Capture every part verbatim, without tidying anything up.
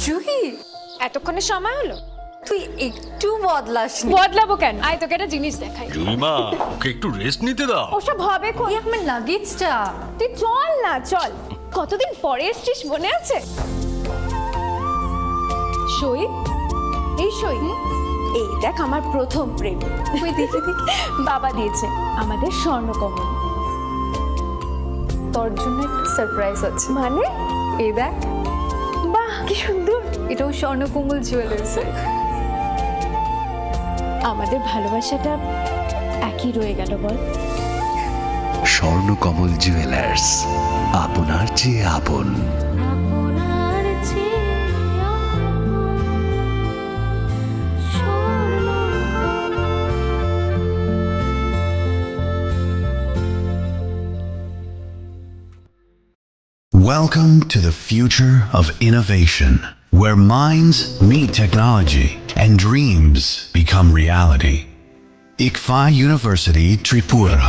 জুহি, এতক্ষণে সময় হলো? তুই একটু বদলাসনি। বদলাবো কেন? আয়, তোকে একটা জিনিস দেখাই। জুইমা, ওকে একটু রেস্ট নিতে দাও। ওসব হবে কোন? এই আমার লাগেজটা। তুই চল না, চল। কতদিন পরে এসছিস, মনে আছে? সই, এই সই, এই দেখ আমার প্রথম প্রেম। কই দেখি, দেখি। বাবা দিয়েছে, আমাদের স্বর্ণকমল। তোর জন্য একটা সারপ্রাইজ আছে। মানে? এই দেখ। বাহ, কি সুন্দর। এটাও স্বর্ণকমল জুয়েলার্সের। আমাদের ভালোবাসাটা একই রয়ে গেল, বল? স্বর্ণকমল জুয়েলার্স, আপনার চেয়ে আপন। আপনার চেয়ে আপন। Welcome to the future of innovation, where minds meet technology and dreams become reality. ICFAI University Tripura,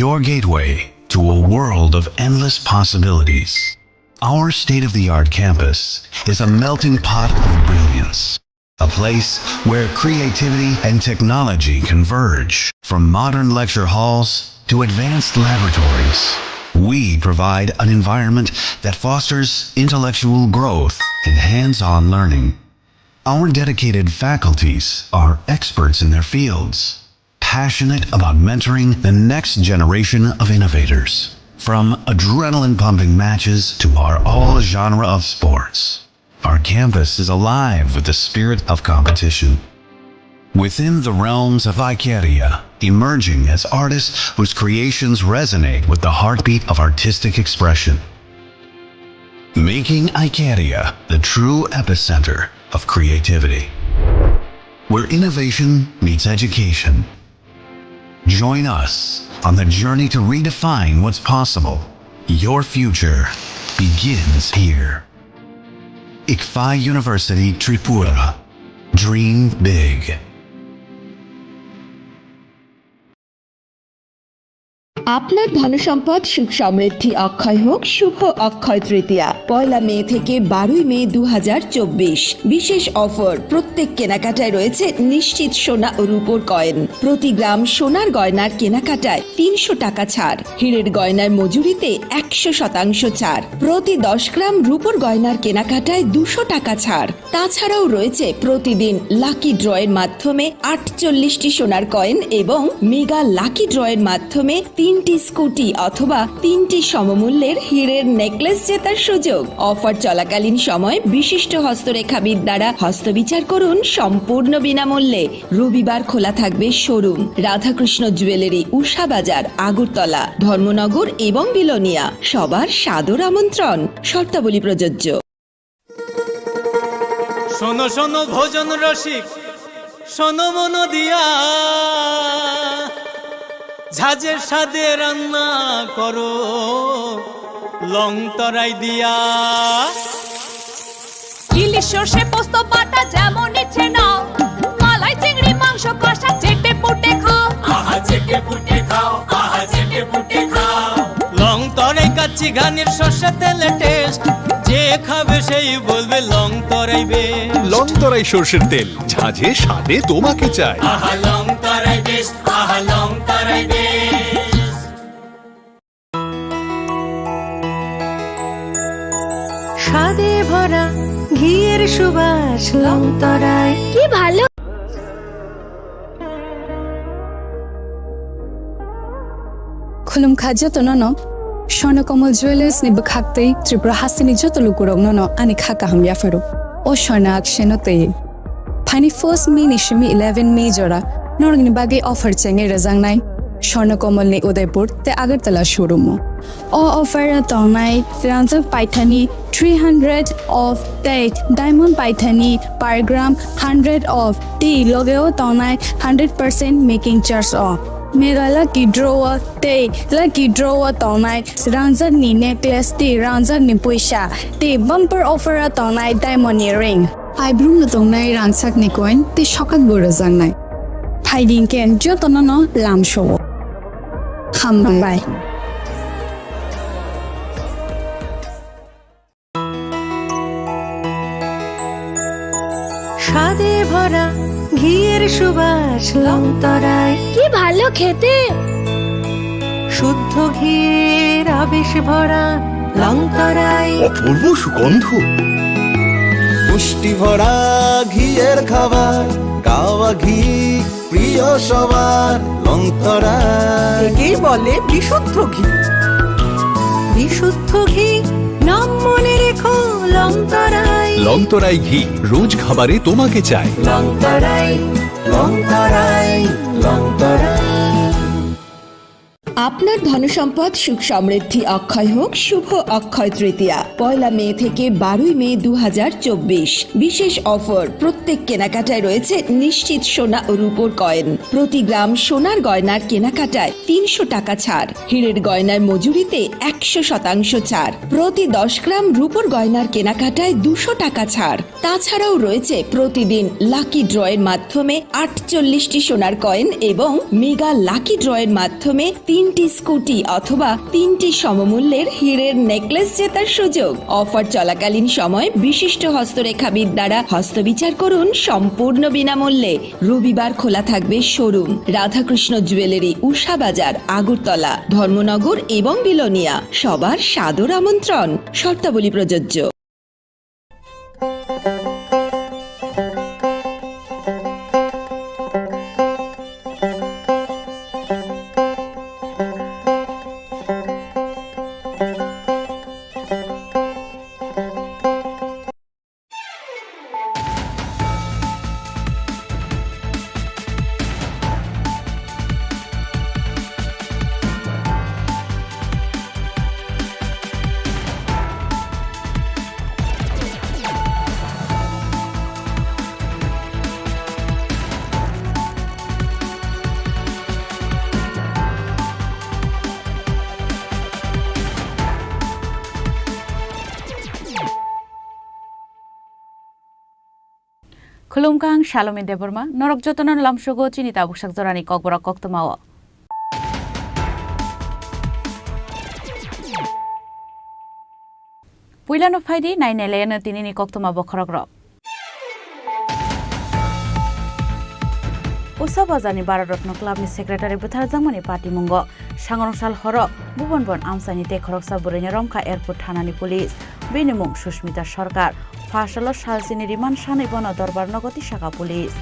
your gateway to a world of endless possibilities. Our state-of-the-art campus is a melting pot of brilliance, a place where creativity and technology converge. From modern lecture halls to advanced laboratories, we provide an environment that fosters intellectual growth and hands-on learning. Our dedicated faculties are experts in their fields, passionate about mentoring the next generation of innovators. From adrenaline-pumping matches to our all-genre of sports, our campus is alive with the spirit of competition. Within the realms of Icaria, emerging as artists whose creations resonate with the heartbeat of artistic expression, making Icaria the true epicenter of creativity, where innovation meets education. Join us on the journey to redefine what's possible. Your future begins here. ICFAI University Tripura. Dream big. আপনার ধনসম্পদ সুখ সমৃদ্ধি অক্ষয় হোক শুভ অক্ষয় তৃতীয়া। পয়লা মে থেকে বারোই মে দু হাজার চব্বিশ। বিশেষ অফার, প্রত্যেক কেনাকাটায় রয়েছে নিশ্চিত সোনা ও রূপোর কয়েন। প্রতি গ্রাম সোনার গয়নার কেনাকাটায় তিনশো টাকা ছাড়। হীরের গয়নার মজুরিতে একশো শতাংশ ছাড়। প্রতি দশ গ্রাম রূপোর গয়নার কেনাকাটায় দুশো টাকা ছাড়। তাছাড়াও রয়েছে প্রতিদিন লাকি ড্রয়ের মাধ্যমে আটচল্লিশটি সোনার কয়েন এবং মেগা লাকি ড্রয়ের মাধ্যমে তিনটি স্কুটি অথবা তিনটি সমমূল্যের হীরের নেকলেস জেতার সুযোগ। অফার চলাকালীন সময় বিশিষ্ট হস্তরেখাবিদ দ্বারা হস্তবিচার করুন সম্পূর্ণ বিনামূল্যে। রবিবার খোলা থাকবে শোরুম। রাধাকৃষ্ণ জুয়েলারি, উষা বাজার, আগরতলা, ধর্মনগর এবং বিলোনিয়া। সবার সাদর আমন্ত্রণ। শর্তাবলী প্রযোজ্য। শোনো শোনো ভোজন রসিক, শোনো মন দিয়া, ঝাঁঝে স্বাদে রান্না করো লং তরাই দিয়া। ইলিশ সর্ষে পোস্ত বাটা যেমন ইচ্ছে নাও, মালাই চিংড়ি মাংস কষা চেটে পুটে খাও। আহা চেটে পুটে খাও, আহা চেটে পুটে খাও। লং তরাই কাচ্চি ঘানির সর্ষে তেলে টেস্ট, যে খাবে সেই বলবে লং তরাই বেশ। লং তরাই সর্ষের তেল, ঝাঁঝে স্বাদে তোমাকে চাই। আহা লং তরাই বেশ, আহা লং তরাই বেশ। স্বাদে ভরা ঘিয়ের সুবাস লং তরাই। কি ভালো। Khulumkha jotono no, Swarna Kamal Jewellers ni bwkhak tei Tripura hasteni joto lukurokno no ani kha kaham yapharo. O Swarna Akshaino twi. Phaini first May ni simi eleven May jora norokni bagwi offer chengwi rwjaknai Swarna Kamal ni Udaipur tei Agartala showroom o. O offer o tongnai rangjak paithani three hundred of tei diamond paithani per gram hundred of tei loge o tongnai hundred percent making charge o. Mega lucky draw o tei lucky draw o tongnai rangjak ni necklace tei rangjak ni puisa tei bumper offer o tongnai diamond ni ring. Paibrumno tongnai rangchakni coin tei sokakbo rwjaknai. Phaidi hinkhe jotono no lamsao. Hambai. স্বাদে ভরা ঘিয়ের সুবাস লং তরাই। কি ভালো খেতে। শুদ্ধ ঘিয়ের আবেশ ভরা লং তরাই। অপূর্ব সুগন্ধ। পুষ্টি ভরা ঘিয়ের খাবার, কাওয়া ঘি প্রিয় সবার, লং তরাই। একেই বলে বিশুদ্ধ ঘি। বিশুদ্ধ ঘি, নাম মনে রেখো, লং তরাই। লং তরাই ঘি, রোজ খাবারে তোমাকে চাই। লং তরাই, লং তরাই, লং তরাই। আপনার ধনসম্পদ সুখ সমৃদ্ধি অক্ষয় হোক শুভ অক্ষয় তৃতীয়া, পয়লা মে থেকে বারোই মে দু হাজার চব্বিশ। বিশেষ অফার, প্রত্যেক কেনাকাটায় রয়েছে নিশ্চিত সোনা ও রূপোর কয়েন। প্রতি গ্রাম সোনার গয়নার কেনাকাটায় তিনশো টাকা ছাড়, হীরের গয়নার মজুরিতে একশো শতাংশ ছাড়, প্রতি দশ গ্রাম রূপোর গয়নার কেনাকাটায় দুশো টাকা ছাড়। তাছাড়াও রয়েছে প্রতিদিন লাকি ড্রয়ের মাধ্যমে আটচল্লিশটি সোনার কয়েন এবং মেগা লাকি ড্রয়ের মাধ্যমে তিনটি স্কুটি অথবা তিনটি সমমূল্যের হীরের নেকলেস জেতার সুযোগ। অফার চলাকালীন সময় বিশিষ্ট হস্তরেখাবিদ দ্বারা হস্তবিচার করুন সম্পূর্ণ বিনামূল্যে। রবিবার খোলা থাকবে শোরুম। রাধাকৃষ্ণ জুয়েলারি, উষা বাজার, আগরতলা, ধর্মনগর এবং বিলোনিয়া। সবার সাদর আমন্ত্রণ। শর্তাবলী প্রযোজ্য। Khulumkha, ang Salomi Debbarma, norok jotono lamsogo chini tabuksak jorani kokborok koktwmao. Puilano phaidi, nainailaino tinini koktwma bokhorokrok. Usa Bazarni Bharat Ratna Clubni secretary bwtharjakmani patimungo. Sangrong sal horo Bhuban Bon amchaini tei khoroksa bwrwino romkha airport thanani police. Bini mung Susmita Sarkar. Pha salo salsini remand sanwi bono dorbar nogo tisaka police.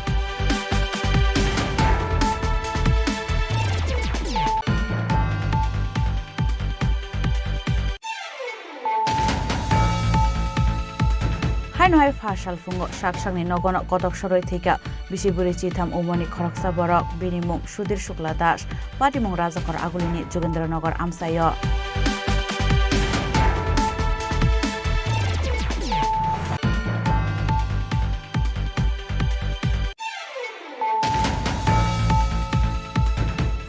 Haino hai pha salphungo sak sakni nogono kotok sorwi thwikha bisi bwrwi chitham umorni khoroksa borok, bini mung Sudhir Shukla Das, patimung Rajakhor Agulini Jogendra Nagar amchaio.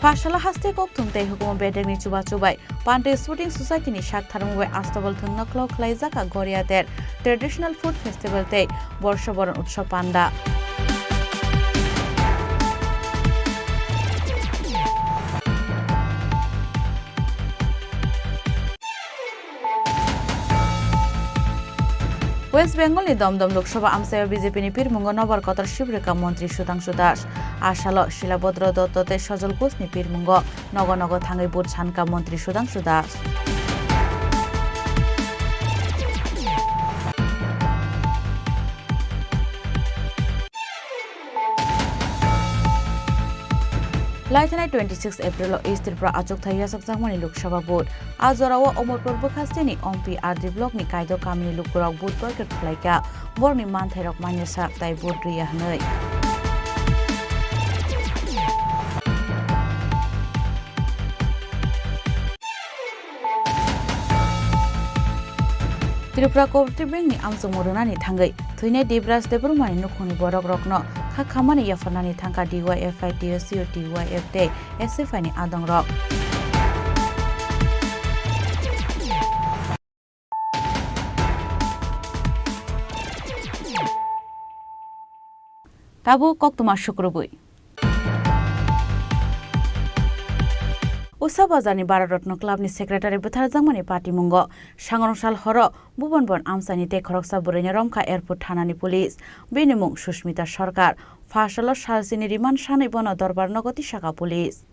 Pha salo haste kokthum tei hukumu bedekni chubachu bai Pante Sporting Society ni sak tharmung bai Astobal thwngno khlo khlaijak a Goriater Traditional Food Festival tei Borsha Boron Utsav Panda. West Bengal ni Domdom Lok Sabha amchaio B J P ni pirmungo nobar kotor sibrika montri Sudhangshu Das. A salo Shilabhadra Dotto tei Sajal Ghosh ni pirmungo nogo nogo thangwi vote sankha montri Sudhangshu Das. Laithanai twenty six April o East Tripura achukthai yachakjakmani Lok Sabha vote. A jorao Omorpur bwkhasteni Ompi R D block ni Kaido kamini lukurok vote boycott khlaikha, borokni manthairok manya sak tai vote rwya hwnwi. Tripura Cooperative Bank ni amchukmung rwnani thangwi thwinai Debraj Debbarma ni nukhungni borok rokno kha khamani yapharnani thangkha D Y F I, T S C O, T Y F tei S F I ni adongrok. Tabuk koktwma sukrubwi. Usa Bazarni Bharat Ratna Clubni Secretary bwtharjakmani patimungo Sangrong sal horo Bhuban Bon Amchaini tei khoroksa bwrwino romkha Airport thanani police. Bini mung Sushmita Sarkar. Pha salo salsini remand sanwi bono Dorbar nogo tisakha police.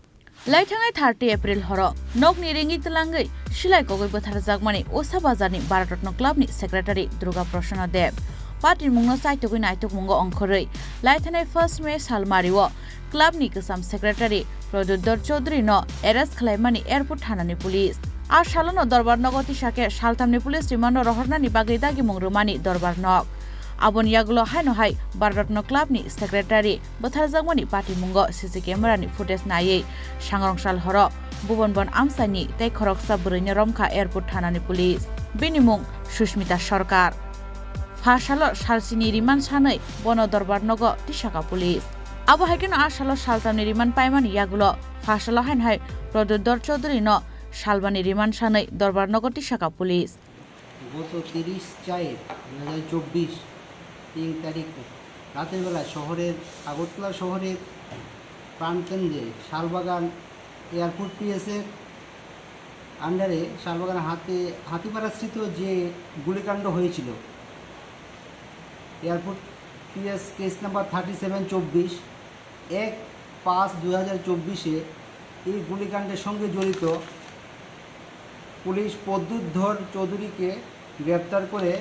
Laithangnai thirty April horo nokni ringwi twlangwi silai kogwi bwtharjakmani Usa Bazarni Bharat Ratna Clubni Secretary Durga Prasanna Deb. Patimungno chaitugwi naitukmungo ongkhorwi laithanai first May salmario clubni kwcham secretary Pradyuddhar Chaudhary no arrest khwlaimani Airport thanani police. A salono Dorbar nogo tisakhe salthamni police remand-o rohornani bagwi dagimung rwmani Dorbar nok. Aboni yagulo haino hai Bharat Ratna Clubni secretary bwtharjakmani patimungo C C camera ni footage naiwi Sangrong sal horo Bhuban Bon Amchaini tei khoroksa bwrwino romkha Airport thanani police. Bini mung Sushmita Sarkar. Pha salo salsini remand sanwi bono Dorbar nogo tisakha police. Abo hai kheno a salo saltamni remand paimani yagulo pha salo haino hai Pradyuddhar Chaudhary no salbani remand sanwi Dorbar nogo tisakha police. গত তিরিশ চার দুই হাজার চব্বিশ তিন তারিখ রাতের বেলা শহরের, আগরতলা শহরের প্রাণকেন্দ্রে শালবাগান এয়ারপোর্ট পিএসের আন্ডারে শালবাগান হাতে, হাতিপাড়াস্থিত যে গুলিকাণ্ড হয়েছিল, airport PS case number thirty seven চব্বিশ, এক পাঁচ দুই হাজার চব্বিশে এই গুলিকাণ্ডের সঙ্গে জড়িত পুলিশ প্রদ্যুৎ ধর চৌধুরীকে গ্রেপ্তার করে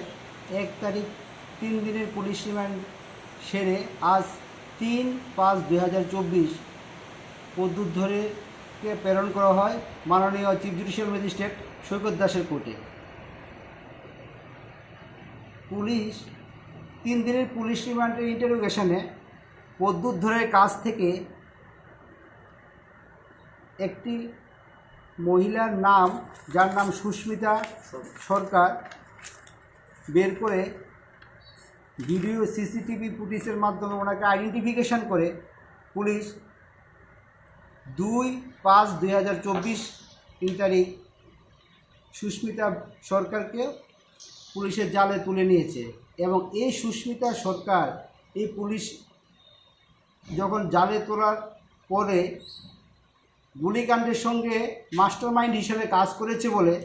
এক তারিখ তিন দিনের পুলিশ রিমান্ড সেরে আজ তিন পাঁচ দুই হাজার চব্বিশ প্রদ্যুৎ ধরকে প্রেরণ করা হয় মাননীয় চিফ জুডিশিয়াল ম্যাজিস্ট্রেট সৈকত দাসের কোর্টে। পুলিশ তিন দিনের পুলিশ রিমান্ডের ইন্টারোগেশনে প্রদ্যুৎ ধরের কাছ থেকে একটি মহিলার নাম, যার নাম সুস্মিতা সরকার, বের করে ভিডিও সিসিটিভি ফুটেজের মাধ্যমে ওনাকে আইডেন্টিফিকেশন করে পুলিশ দুই পাঁচ দুই হাজার চব্বিশ তিন তারিখ সুস্মিতা সরকারকে পুলিশের জালে তুলে নিয়েছে। এবং এই সুস্মিতা সরকার, এই পুলিশ যখন জালে তোলার পরে গুলিকাণ্ডের সঙ্গে মাস্টারমাইন্ড হিসেবে কাজ করেছে বলে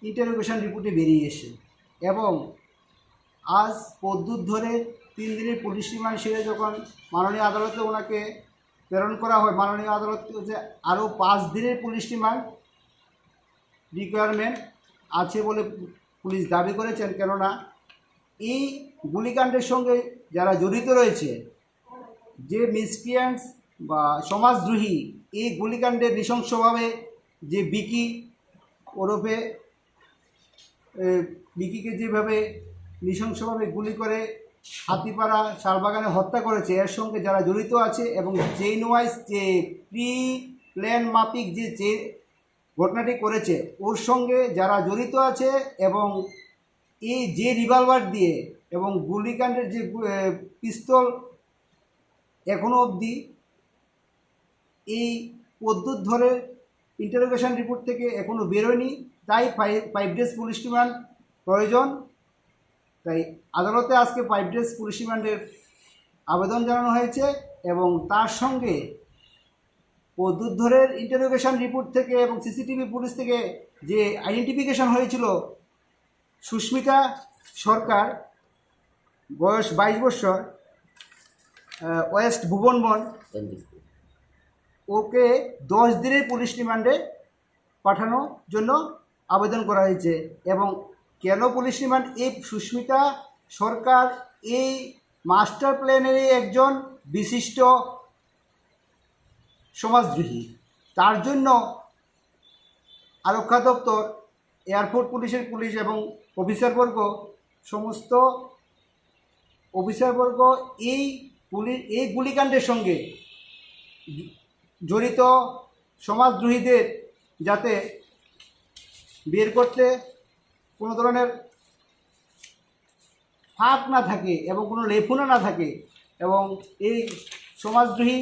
ইন্টারোগেশন রিপোর্টে বেরিয়ে এসে। এবং আজ প্রদ্যুৎ ধরে তিন দিনের পুলিশ রিমান্ড সেরে যখন মাননীয় আদালতে ওনাকে প্রেরণ করা হয়, মাননীয় আদালত যে আরও পাঁচ দিনের পুলিশ রিমান্ড রিকোয়ারমেন্ট আছে বলে পুলিশ দাবি করেছেন। কেননা এই গুলিকাণ্ডের সঙ্গে যারা জড়িত রয়েছে, যে মিসক্রিয়েন্টস বা সমাজদ্রোহী, এই গুলিকাণ্ডে নৃশংসভাবে যে বিকি ওরফে, এ, বিকিকে যেভাবে নৃশংসভাবে গুলি করে হাতিপাড়া শালবাগানে হত্যা করেছে, এর সঙ্গে যারা জড়িত আছে এবং চেইন ওয়াইজ যে প্রি প্ল্যান মাফিক যে চে-, ঘটনাটি করেছে, ওর সঙ্গে যারা জড়িত আছে এবং এই যে রিভলভার দিয়ে এবং গুলিকাণ্ডের যে গু-, এ, পিস্তল এখনো অবধি এই প্রদ্যুৎ ধরের ইন্টারোগেশন রিপোর্ট থেকে এখনো বেরোয়নি, তাই fi-, five days police remand প্রয়োজন। তাই আদালতে আজকে ফাইভ ডেজ পুলিশ রিমান্ডের আবেদন জানানো হয়েছে এবং তার সঙ্গে প্রদ্যুৎ ধরের ইন্টারোগেশন রিপোর্ট থেকে এবং সিসিটিভি ফুটেজ থেকে যে আইডেন্টিফিকেশন হয়েছিল সুস্মিতা সরকার, বয়স বাইশ বছর, আহ, ওয়েস্ট ভুবনবন, ওকে দশ দিনের পুলিশ রিমান্ডে পাঠানোর জন্য আবেদন করা হয়েছে। এবং কেন পুলিশ রিমান্ড? এই সুস্মিতা সরকার এই মাস্টার প্ল্যানেরই একজন বিশিষ্ট সমাজদ্রোহী। তার জন্য আরক্ষা দপ্তর, এয়ারপোর্ট পুলিশের পুলিশ এবং অফিসারবর্গ, সমস্ত অফিসারবর্গ এই পুলি-, এই গুলিকাণ্ডের সঙ্গে জড়িত সমাজদ্রোহীদের যাতে বের করতে কোনো ধরনের ফাঁক না থাকে এবং কোনো লেফুনা না থাকে। এবং এই সমাজদ্রোহী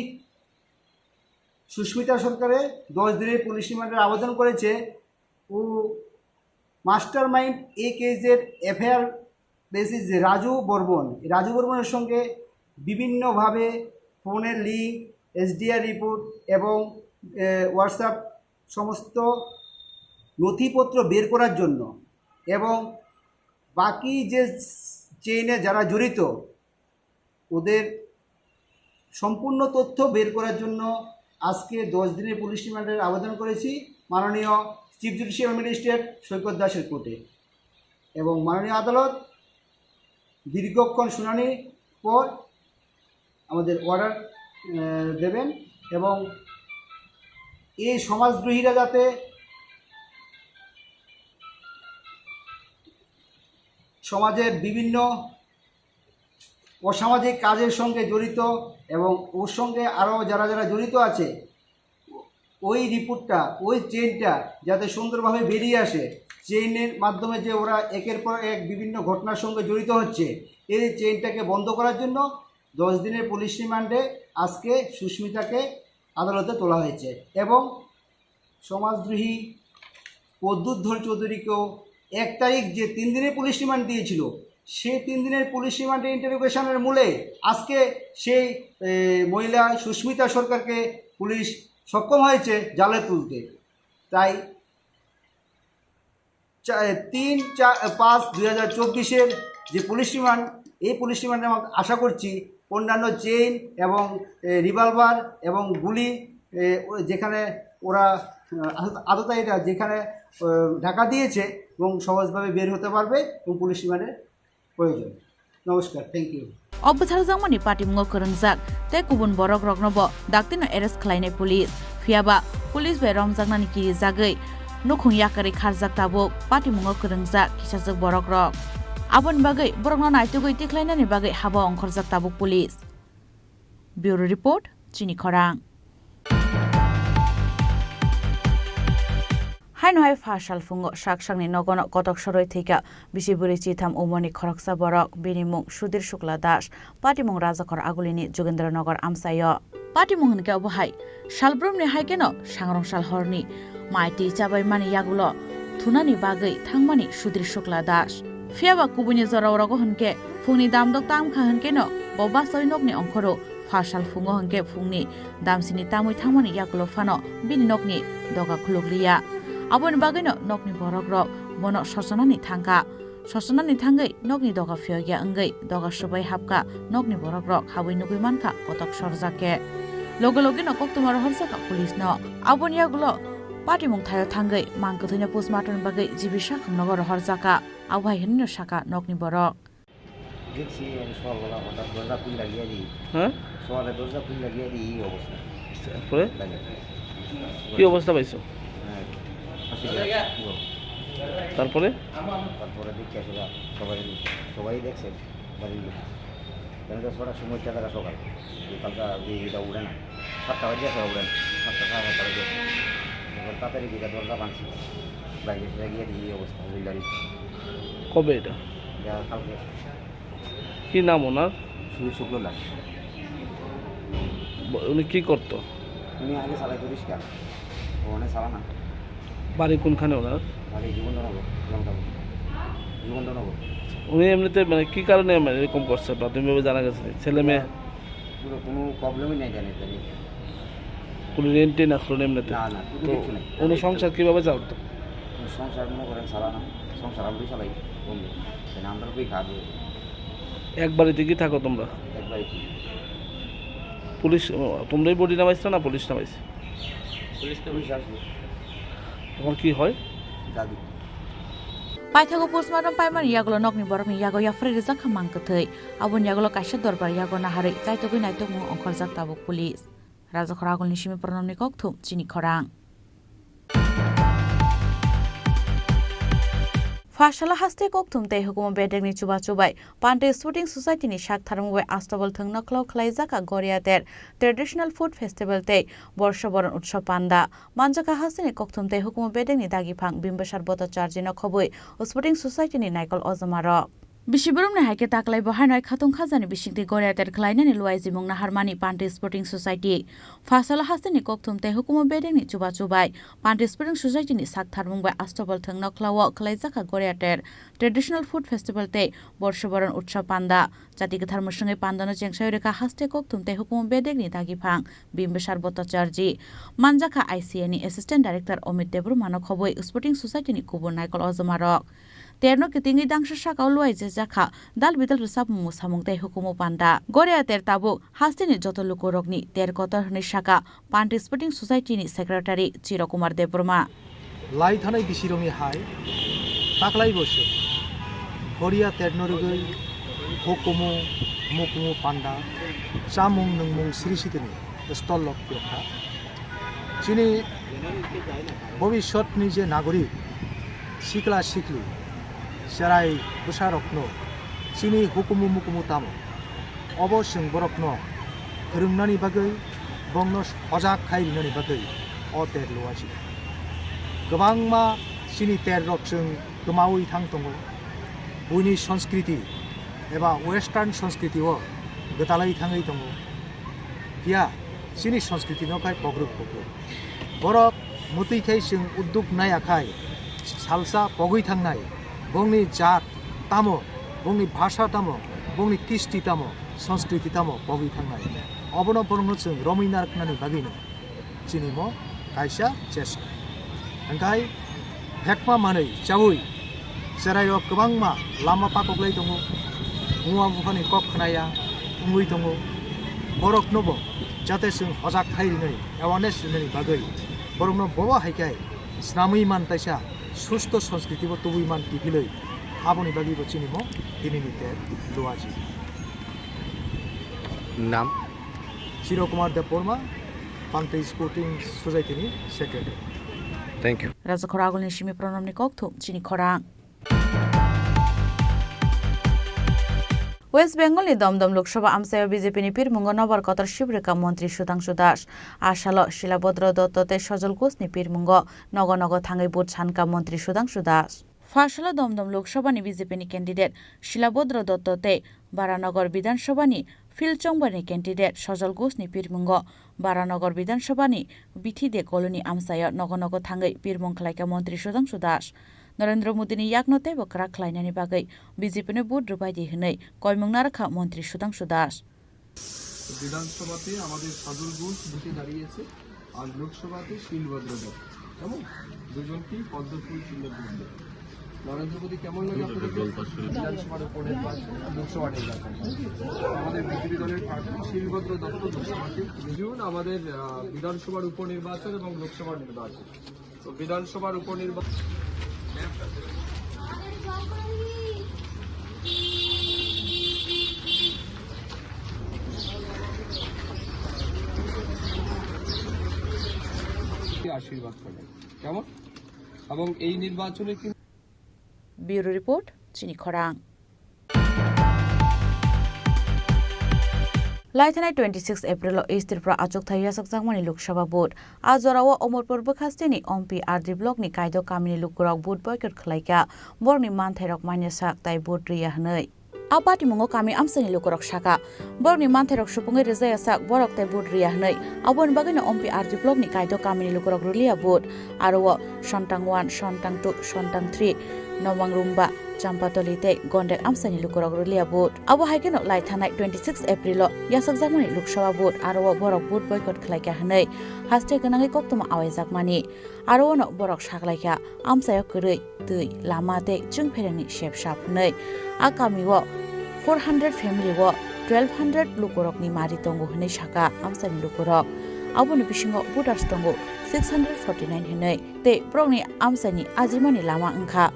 সুস্মিতা সরকারে দশ দিনের পুলিশ রিমান্ডের আবেদন করেছে। ও মাস্টার মাইন্ড এই কেসের এফআইআর বেসিস যে রাজু বর্মন, এই রাজু বর্মনের সঙ্গে বিভিন্নভাবে ফোনের লিঙ্ক, এসডিআর রিপোর্ট এবং এ, WhatsApp সমস্ত নথিপত্র বের করার জন্য এবং বাকি যে চেইনে যারা জড়িত ওদের সম্পূর্ণ তথ্য বের করার জন্য আজকে দশ দিনের পুলিশ রিমান্ডের আবেদন করেছি মাননীয় চিফ জুডিশিয়াল ম্যাজিস্ট্রেট সৈকত দাসের কোর্টে। এবং মাননীয় আদালত দীর্ঘক্ষণ শুনানির পর আমাদের অর্ডার দেবেন এবং এই সমাজদ্রোহীরা যাতে সমাজের বিভিন্ন অসামাজিক কাজের সঙ্গে জড়িত এবং ওর সঙ্গে আরও যারা যারা জড়িত আছে, ওই রিপোর্টটা, ওই চেইনটা যাতে সুন্দরভাবে বেরিয়ে আসে, চেইনের মাধ্যমে যে ওরা একের পর এক বিভিন্ন ঘটনার সঙ্গে জড়িত হচ্ছে, এই চেইনটাকে বন্ধ করার জন্য দশ দিনের পুলিশ রিমান্ডে আজকে সুস্মিতাকে আদালতে তোলা হয়েছে এবং সমাজদ্রোহী প্রদ্যুৎ ধর চৌধুরীকেও এক তারিখ যে তিন দিনের পুলিশ রিমান্ড দিয়েছিল, সেই তিন দিনের পুলিশ রিমান্ডের ইন্টারোগেশনের মূলে আজকে সেই, এ, মহিলা সুস্মিতা সরকারকে পুলিশ সক্ষম হয়েছে জালে তুলতে। তাই চা-, তিন চা-, পাঁচ দুই হাজার চব্বিশের যে পুলিশ রিমান্ড, এই পুলিশ রিমান্ডের মধ্যে আশা করছি অন্যান্য চেইন এবং, এ, রিভলভার এবং গুলি, এ, ও-, যেখানে ওরা, আ, আত-, আততায়ীরা যেখানে, এ, ঢাকা দিয়েছে এবং সহজভাবে বের হতে পারবে এবং পুলিশ রিমান্ডের প্রয়োজন। নমস্কার, thank you. O bwtharjakmani patimungo kwrwngjak tei kubun borokrokno bo daktino arrest khlainai police. Phiyaba police bai romjaknani kirijagwi nukhung yakarwi kharjak tabuk patimungo kwrwngjak kisajwk borokrok. Aboni bagwi borokno naitugwi tikhlainani bagwi haba ongkhorjak tabuk police. Bureau Report, Chini Khorang. Haino hai pha salphungo sak sakni nogono kotok sorwi thwikha bisi bwrwi chitham umorni khoroksa borok, bini mung Sudhir Shukla Das, patimung Rajakhor Agulini Jogendra Nagar amchaio. Patimung hwnkhe obo hai, salbrumni hai kheno sangrong sal horni mai twi chabaimani yagulo thunani bagwi thangmani Sudhir Shukla Das. Phiyaba kubuini jora orogo hwnkhe phungni damdok tamkha hwnkhe no bo bachoi nokni ongkhoro pha salphungo hwnkhe phungni damsini tamwi thangmani yagulo phano bini nokni doga khulukliya. Aboni bagwino nokni borokrok bono sosonani thangkha. Sosonani thangwi nokni doga phiyokya wngwi doga swbai hapkha nokni borokrok habwi nugwi mankha kotok sorjak khe. Loge logeno koktwma rohorjakha police no. Aboni yagulo patimung thaio thangwi mang kwthwino postmortem bagwi G B sakhamnogo rohorjakha. Abo hai hwnwino sakha nokni borok. দেখছি আমি সকালবেলা হঠাৎ দরজা খুলে লাগিয়ে দিই। হ্যাঁ? সকালে দরজা খুলে লাগিয়ে দিই, এই অবস্থা। তারপরে? লাগে। কি অবস্থা পাইছো? হ্যাঁ, ফাঁসি দেওয়া। তারপরে? তারপরে দেখছি আসলে সবাই, সবাই দেখছে বাড়ির লোক। কেন তো ছটার সময় চাঁদাটা সকাল, যে কালকা যে এটা উড়ে না, সাতটা বাজে আসে উড়ে না, সাতটা, সাড়ে সাতটা বাজে। এবার তাড়াতাড়ি গিয়ে দরজা ভাঙছি, বাইরে এসে গিয়ে এই অবস্থা, ওই গাড়ি। কবে এটা? এটা কালকে। কি নাম ওনার? সুনীল শুক্লা দাস। ব-, উনি কি করতো? উনি আগে চালাইতো রিক্সা, ওখানে চালানা। বাড়ি কোনখানে ওনার? বাড়ি যুগেন্দ্রনগর, লংকাপুর। যুগেন্দ্রনগর। উনি এমনিতে মানে কি কারণে মানে এরকম করছে? প্রাথমিকভাবে জানা গেছে ছেলে মেয়ে? পুরো কোনো প্রবলেমই নাই জানি, জানি। কোনো রেন্ট টেন্ট আসলো না এমনিতে? না, না, কোনো তো কিছু নাই। উনি সংসার কিভাবে চালাতো? উনি সংসার মনে করেন চালানা, সংসার আমরাই চালাই, বন্ধু। কেন আমরা কই খাবো? এক বাড়িতে কি থাকো তোমরা? এক বাড়িতে। পুলিশ, ও, তোমরাই বডি নামাইছো না পুলিশ নামাইছে? পুলিশ তো পুলিশ আসলো। তোমার কি হয়? দাদু। Paithago postmortem paimani yagulo nokni borokni yago yapharwi rijak kha mang kwthwi. Aboni yagulo kaisa dorbar yago naharwi chaitogwi naitokmung ongkhorjak tabuk police. Rajakhor Agulni simi Pranamni kokthum, Chini Khorang. Pha sala haste kokthum tei hukumu bedekni chubachu bai Pante Sporting Society ni sak tharmung bai Astobol thwngno khwlao khwlaijak a Goriater Traditional Food Festival tei Borsha Boron Utsav panda. Manjakha hasteni kokthum tei hukumu bedekni dagiphang Bimbasar Bhattacharjee no khobwi Sporting Society ni naikol ojama rok. Bisi boromni hai khe taklai bo haino khatung khajani bisingtwi Goria ter khlainani luaijimung naharmani Panti Sporting Society. Phasalo hasteni kokthum tei hukumu bedekni chubachu bai Panti Sporting Society ni sak tharmung bai Astobal thwng nokhlao khlaijak kha Goria ter Traditional Food Festival tei Borsoboron Utsav panda. Jati kwthar mwswngwi pandano chengsawi rwkha haste kokthum tei hukumu bedekni dagiphang Bimbisar Bhattacharjee. Manjakha I C A ni Assistant Director Amit Debbarmano khobwi Sporting Society ni kubun naikol ojomarok. Terno kitingwi dangsa sakao luaijak kha dal bidal rwchapmung mwsamung tei hukumu panda. Goria ter tabuk hasteni joto lukurokni ter kotor hwnwi sakha Panti Sporting Society ni Secretary Chiro Kumar Debbarma. Lai thanai bisirokni hai taklai bo se Goria terno rwgwi hukumu, mukumu panda, chamung nungmung siri sitini stall rok phiyok kha. Chini bobiswtni je nagorik, sikla sikli, cherai bwsarokno chini hukumu mukumu tamo, obo chwng borokno phwrwngnani bagwi, bongno hojak khai rinani bagwi o ter luachi. Kwbangma chini ter rok chwng kwmaui thang tongo. Buini sanskriti eba western sanskriti o gwdalai thangwi tongo. Phiya chini sanskriti no khai pogruk pogruk. Borok mwtwi khai chwng udduk nai akhai salsa pogwi thangnai. Bongni jat tamo, bongni bhasha tamo, bongni kisti tamo, sanskriti tamo pogwi thangnai. Obono borokno chwng romwi narwknani bagwino chini mo kaisa chesta. Hwnkhe phekma manwi chaui cherairok kwbangma lama pakoklai tongo, buma buphani kok khnaya wngwi tongo. Boroknobo jate chwng hojak khai rinani, awareness rinani bagwi borokno bobo hai khe snamwi man taisa susto sanskriti bo tubui man kiphilwi, aboni bagwi bo chini mo tinini ter luaji. Nam? Chiro Kumar Debbarma, Panti Sporting Society ni Secretary. Thank you. Raja Khoragulni simi Pranamni kokthum chini khorang. West Bengal ni Domdom Lok Sabha amchaio B J P ni pirmungo nobar kotor sibrwkha Montri Sudhangshu Das. Asalo Shilabhadra Dotto tei Sajal Ghosh ni pirmungo nogo nogo thangwi vote sankha Montri Sudhangshu Das. Phasalo Domdom Lok Sabha ni B J P ni candidate Shilabhadra Dotto tei Baranagar Bidhan Sabha ni Phil Chongbar ni candidate Sajal Ghosh ni pirmungo Baranagar Bidhan Sabha ni Bithi de Colony amchaio nogo nogo thangwi pirmung khlaikha Montri Sudhangshu Das. Narendra Modi ni yakno teibo kwrak khlainani bagwi B J P no vote rwbaidi hwnwi koimung narwkha Montri Sudhangshu Das. বিধানসভাতে আমাদের সজল ঘোষ ভোটে দাঁড়িয়েছে, আর লোকসভাতে শীলভদ্র দত্ত। কেমন? দুজনকেই পদ্ম ফুল চিহ্নে ভোট দেবে। নরেন্দ্র মোদী, কেমন লাগে আপনাদের? বিধানসভার উপনির্বাচন, লোকসভা নির্বাচন। আমাদের বিজেপি দলের প্রার্থী শীলভদ্র দত্ত লোকসভাতে বিজয়ী হন। আমাদের, আহ, বিধানসভার উপনির্বাচন এবং লোকসভা নির্বাচন। তো বিধানসভার উপনির্বাচন। আশীর্বাদ করবেন। কেমন? এবং এই নির্বাচনে কিন্তু Bureau Report, Chini Khorang. Laithanai twenty six April o East Tripura achukthai yachakjakmani Lok Sabha vote. A jorao Omorpur bwkhasteni Ompi R D block ni Kaido kamini lukurok vote boycott khlaikha, borokni manthairok manya sak tai vote rwya hwnwi. A patimungo kami amchaini lukurok sakha, borokni manthairok supungwi rwjaya sak, borok tai vote rwya hwnwi. Aboni bagwino Ompi R D block ni Kaido kamini lukurok rwliya vote. Aro o Sontang one, Sontang two, Sontang three, Nomang Rumba, Champatoli tei Gondek amchaini lukurok rwliya vote. Abo hai kheno lai thanai twenty six April o yachakjakmani Lok Sabha vote, aro o borok vote boycott khlaikha hwnwi haste gwnangwi koktwma awaijakmani. Aro ono borok saklaikha, amchaio kwrwi, twi, lama tei chwngpherengni sepsap hwnwi. A kamio four hundred family o twelve hundred lukurokni mari tongo hwnwi sakha amchaini lukurok. Aboni bisingo voters tongo six hundred forty nine hwnwi. Tei borokni amchaini ajimani lama wngkha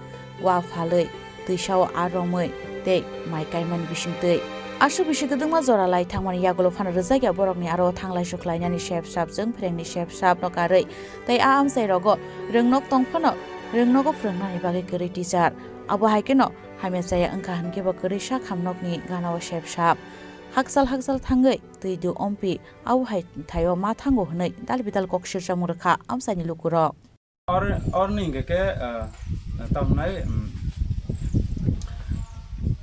wa phalwi, twisao aa romwi tei mai kaimani bisingtwi. Aswk bisi kwdwngma jora lai thangmani yagulo phano rwjakya borokni aro thanglai suklainani sepsap, chwngpherengni sepsapno karwi tei a amchairogo rwngnok tong phano rwngnogo phwrwngnani bagwi kwrwi teacher. Abo hai kheno hamya chaya wngkha hwnkhe bo kwrwi sak hamnokni ganao sepsap. Hakchal hakchal thangwi twi du ompi, abo hai thaio ma thango hwnwi dal bidal kok sirjamung rwkha amchaini lukurok. Or, or ni hingke ke, ah, tamnai, mm,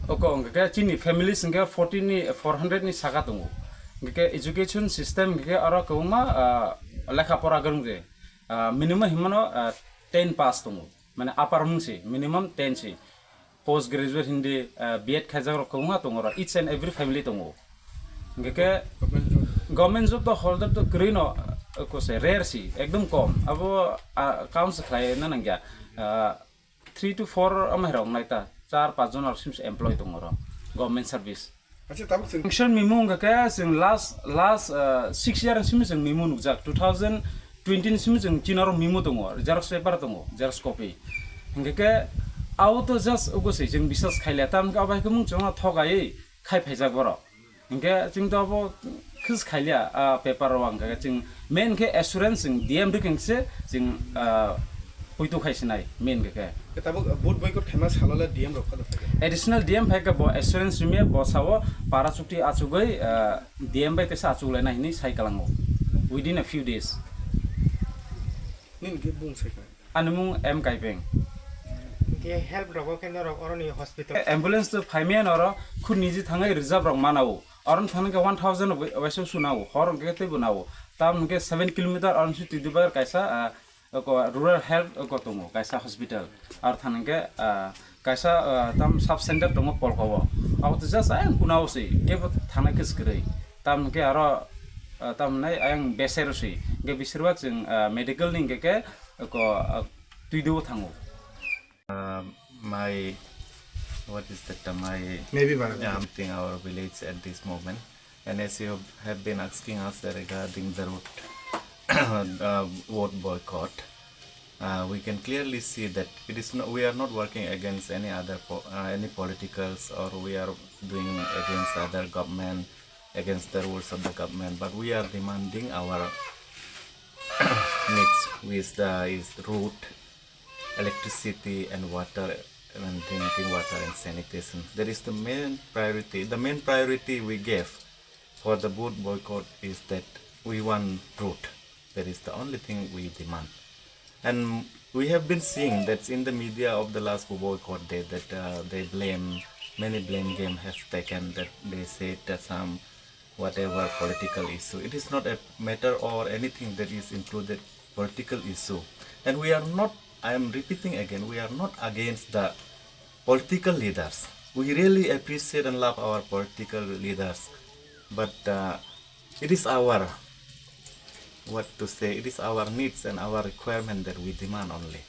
Oko hwnkhe chini families hwnkhe forty ni, four hundred ni saka tongo. Hwnkhe education system hwnkhe oro kwbangma, ah, lekha pora kwrwng je, ah, minimum himano, ah, ten pass tongo, mane upper mung si minimum ten si. Post graduate hindi, ah, B Ed khaijak rok kwbangma tongo oro, each and every family tongo. Hwnkhe khe government job to holder to kwrwi no, ah, kose rare si, ekdom kom. Abo, ah, count se khlai na nangya. Ah, three to four amai rok nai ta, char pach jon rok simse employee tongo oro, government service. Acha, tabuk chwng Sanction memo wngkha khe chwng last, last, uh, six year simi chwng memo nukjak, two thousand twenty simi chwng chini oro memo tongo, xerox paper tongo, xerox copy. Hwnkhe khe abo to just ugo se chwng biswas khailiya, tamokhe abo hai khe mung chwngno thogai khai phaijak borok. Hwnkhe chwng to abo khis khailiya, ah, paper o ang khe chwng main khe assurance chwng D M rikeng se chwng, ah, puitu khai sinai main khe khe. Tabuk vote boycott khaima salo le D M rok kha do phai. Additional D M phai khe bo assurance rimiya bo sao para chukti achugwi, ah, D M bai kaisa achuk laina hinwi sai kalango within a few days. Nini khe bung sai kha. Ani mung M Kaipeng. Ke help rogo khe norok oroni hospital. Ambulance to phaimaya noro khud niji thangai reserve rok manao. Oron thangna khe one thousand waisa sunao, hor hwnkhe teibo nao. Tam hwnkhe seven kilometer oron si Twidubar kaisa, ah, oko rural health oko tongo, kaisa hospital. Ar thangna khe, ah, kaisa, ah, tam sub center tongo Polkao. Abo to just ayang kunao si, kebo thangna khe swkrai. Tam hwnkhe aro, ah, tam hwnai ayang besero si. Hwnkhe besirbak chwng, ah, medical ni hwnkhe khe oko, ah, Twidu thango. Uh, my, what is that? Uh, my Maybe Bharat. Yeah, I'm visiting our village at this moment. And as you have been asking us regarding the road, uh, vote boycott, uh, we can clearly see that it is no, we are not working against any other po- uh, any politicals, or we are doing against other government, against the rules of the government, but we are demanding our needs, which the, is road, electricity and water, and drinking water and sanitation. That is the main priority. The main priority we gave for the vote boycott is that we want road. That is the only thing we demand. And we have been seeing that in the media of the last boycott day that, uh, they blame, many blame game has taken, that they said that some whatever political issue. It is not a matter or anything that is included political issue. And we are not, I am repeating again, we are not against the political leaders. We really appreciate and love our political leaders. But, uh, it is our, what to say, it is our needs and our requirement that we demand only.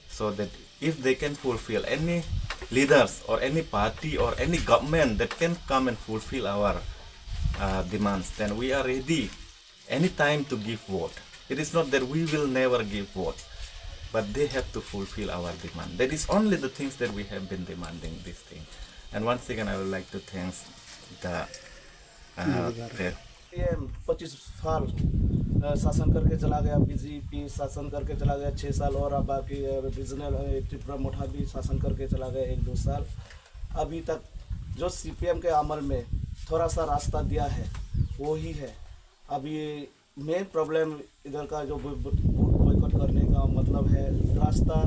So that if they can fulfill, any leaders or any party or any government that can come and fulfill our, uh, demands, then we are ready anytime to give vote. It is not that we will never give vote, but they have to fulfill our demand. That is only the things that we have been demanding this thing. And once again, I would like to thank the, uh, Nirvana. Pre- PM पच्चीस साल, अ, शासन करके चला गया, बीजेपी शासन करके चला गया छः साल, और अब बाकी, अ, रीजनल, अ, त्रिपुरा मोठा भी शासन करके चला गया एक दो साल। अभी तक जो सीपीएम के अमल में थोड़ा सा रास्ता दिया है, वो ही है। अभी मेन प्रॉब्लम इधर का जो बो-, बो-, बॉयकॉट करने का मतलब है रास्ता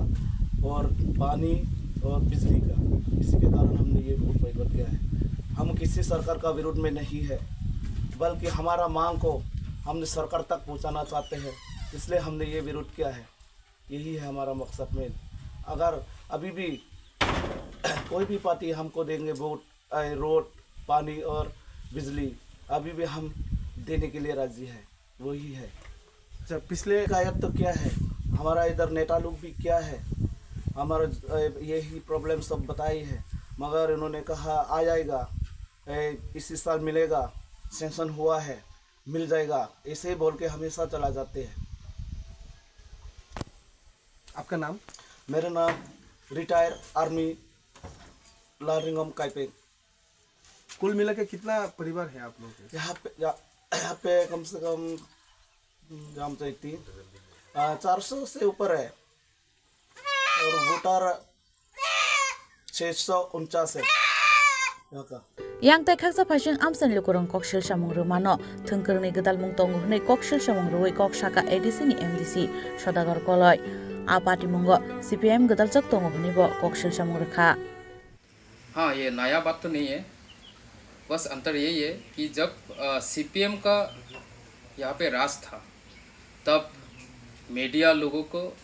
और पानी और बिजली का, इसी के कारण हमने ये बॉयकॉट किया है। हम किसी सरकार का विरोध में नहीं है, बल्कि हमारा मांग को हमने सरकार तक पहुंचाना चाहते हैं, इसलिए हमने ये विरोध किया है। यही है हमारा मकसद मेन। अगर अभी भी कोई भी पार्टी हमको देंगे वोट, आए, रोड, पानी और बिजली, अभी भी हम देने के लिए राजी है, वही है। अच्छा, पिछले शिकायत तो क्या है, हमारा इधर नेता लोग भी क्या है, हमारा, ए, यही प्रॉब्लम सब बताई है, मगर इन्होंने कहा आ जाएगा, ए, इसी साल मिलेगा, सैंक्शन हुआ है, मिल जाएगा, ऐसे ही बोल के हमेशा चला जाते हैं। आपका नाम? मेरा नाम रिटायर आर्मी लालरिंगम काइपेंग। कुल मिला के कितना परिवार है आप लोगों के? यहाँ पे, यहाँ, यहाँ पे कम से कम, हम चाहते हैं, आ, चार सौ से ऊपर है और वोटर छह सौ उनचास है यहाँ का। Yang tai khaksa phaising amchaini lukurok koksil samung rwmano thwngkwrwngni gwdalmung tongo hwnwi koksil samung rwui kok sakha A D C ni M D C Sodagar Koloi. A patimungo C P I M gwdaljak tongo hwnwibo koksil samung rwkha. हाँ, ये नया बात तो नहीं है, बस अंतर यही है कि जब सीपीएम का यहाँ पे राज था, तब मीडिया लोगों को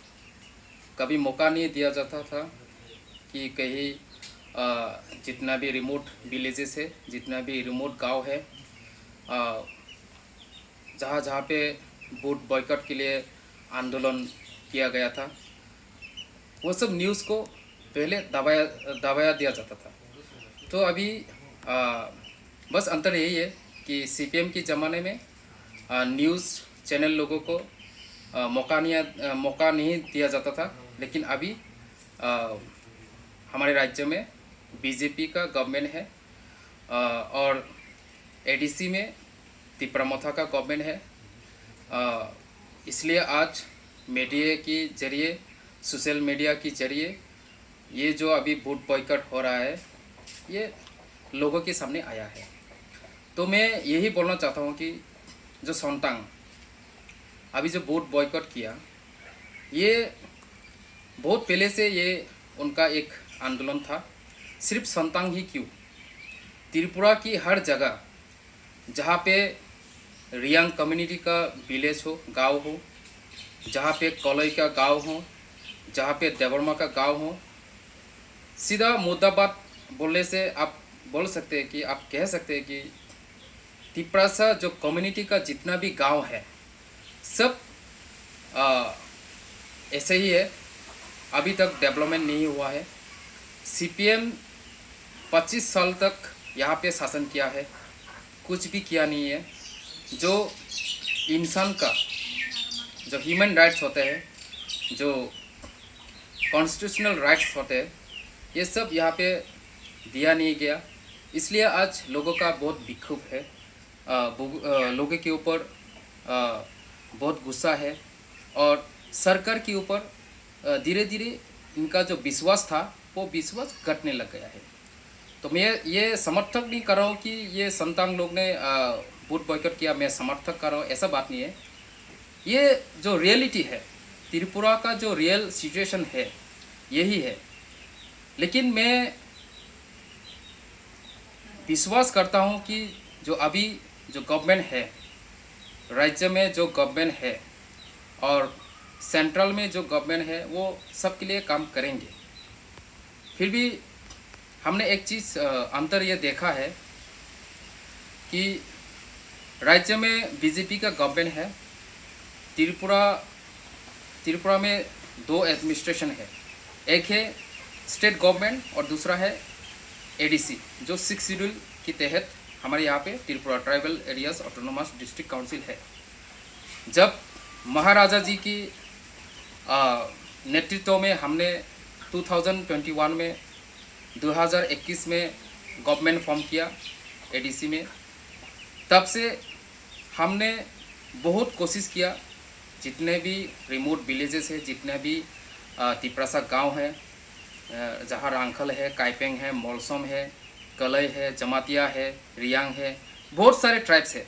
कभी मौका नहीं दिया जाता था कि कहीं जितना भी रिमोट विलेजेस है, जितना भी रिमोट गांव है, जहाँ जहाँ पे वोट बॉयकॉट के लिए आंदोलन किया गया था, वो सब न्यूज़ को पहले दबाया दबाया दिया जाता था। तो अभी आ, बस अंतर यही है कि सीपीएम के ज़माने में आ, न्यूज़ चैनल लोगों को आ, मौका नहीं आ, मौका नहीं दिया जाता था, लेकिन अभी आ, हमारे राज्य में बीजेपी का गवर्नमेंट है। आ, और एडीसी में तिपरा मोथा का गवर्नमेंट है। आ, इसलिए आज मीडिया के जरिए, सोशल मीडिया के जरिए ये जो अभी वोट बॉयकॉट हो रहा है, ये लोगों के सामने आया है। तो मैं यही बोलना चाहता हूँ कि जो संतांग अभी जो वोट बॉयकॉट किया, ये बहुत पहले से ये उनका एक आंदोलन था। सिर्फ संतांग ही क्यों, त्रिपुरा की हर जगह जहाँ पे रियांग कम्युनिटी का विलेज हो, गांव हो, जहाँ पे कलई का गांव हो, जहाँ पे देवर्मा का गांव हो, सीधा मुद्दा बात बोलने से आप बोल सकते हैं कि, आप कह सकते हैं कि तिपरासा जो कम्युनिटी का जितना भी गांव है, सब आ, ऐसे ही है। अभी तक डेवलपमेंट नहीं हुआ है। सीपीएम पच्चीस साल तक यहाँ पे शासन किया है, कुछ भी किया नहीं है। जो इंसान का जो ह्यूमन राइट्स होते हैं, जो कॉन्स्टिट्यूशनल राइट्स होते हैं, ये सब यहाँ पे दिया नहीं गया। इसलिए आज लोगों का बहुत विक्षोभ है। अ, बुग-, अ, लोगों के ऊपर अ, बहुत गुस्सा है और सरकार के ऊपर अ, धीरे धीरे इनका जो विश्वास था, वो विश्वास घटने लग गया है। तो मैं ये समर्थक नहीं कर रहा हूँ कि ये संतांग लोग ने अ, वोट बॉयकॉट किया, मैं समर्थक कर रहा हूँ, ऐसा बात नहीं है। ये जो रियलिटी है, त्रिपुरा का जो रियल सिचुएशन है, यही है। लेकिन मैं विश्वास करता हूँ कि जो अभी जो गवर्नमेंट है, राज्य में जो गवर्नमेंट है और सेंट्रल में जो गवर्नमेंट है, वो सबके लिए काम करेंगे। फिर भी हमने एक चीज़, अ, अंतर ये देखा है कि राज्य में बीजेपी का गवर्नमेंट है, त्रिपुरा, त्रिपुरा में दो एडमिनिस्ट्रेशन है, एक है स्टेट गवर्नमेंट और दूसरा है एडीसी, जो सिक्स शेड्यूल के तहत हमारे यहाँ पे Tripura tribal areas autonomous district council है। जब महाराजा जी की, आ, नेतृत्व में हमने टू थाउजेंड ट्वेंटी वन में, दो हज़ार इक्कीस में गवर्नमेंट फॉर्म किया एडीसी में, तब से हमने बहुत कोशिश किया, जितने भी रिमोट विलेजेस है, जितने भी, आ, तिपरासा गांव है, अ, जहाँ रांखल है, काइपेंग है, मोलसम है, कलई है, जमातिया है, रियांग है, बहुत सारे ट्राइब्स है,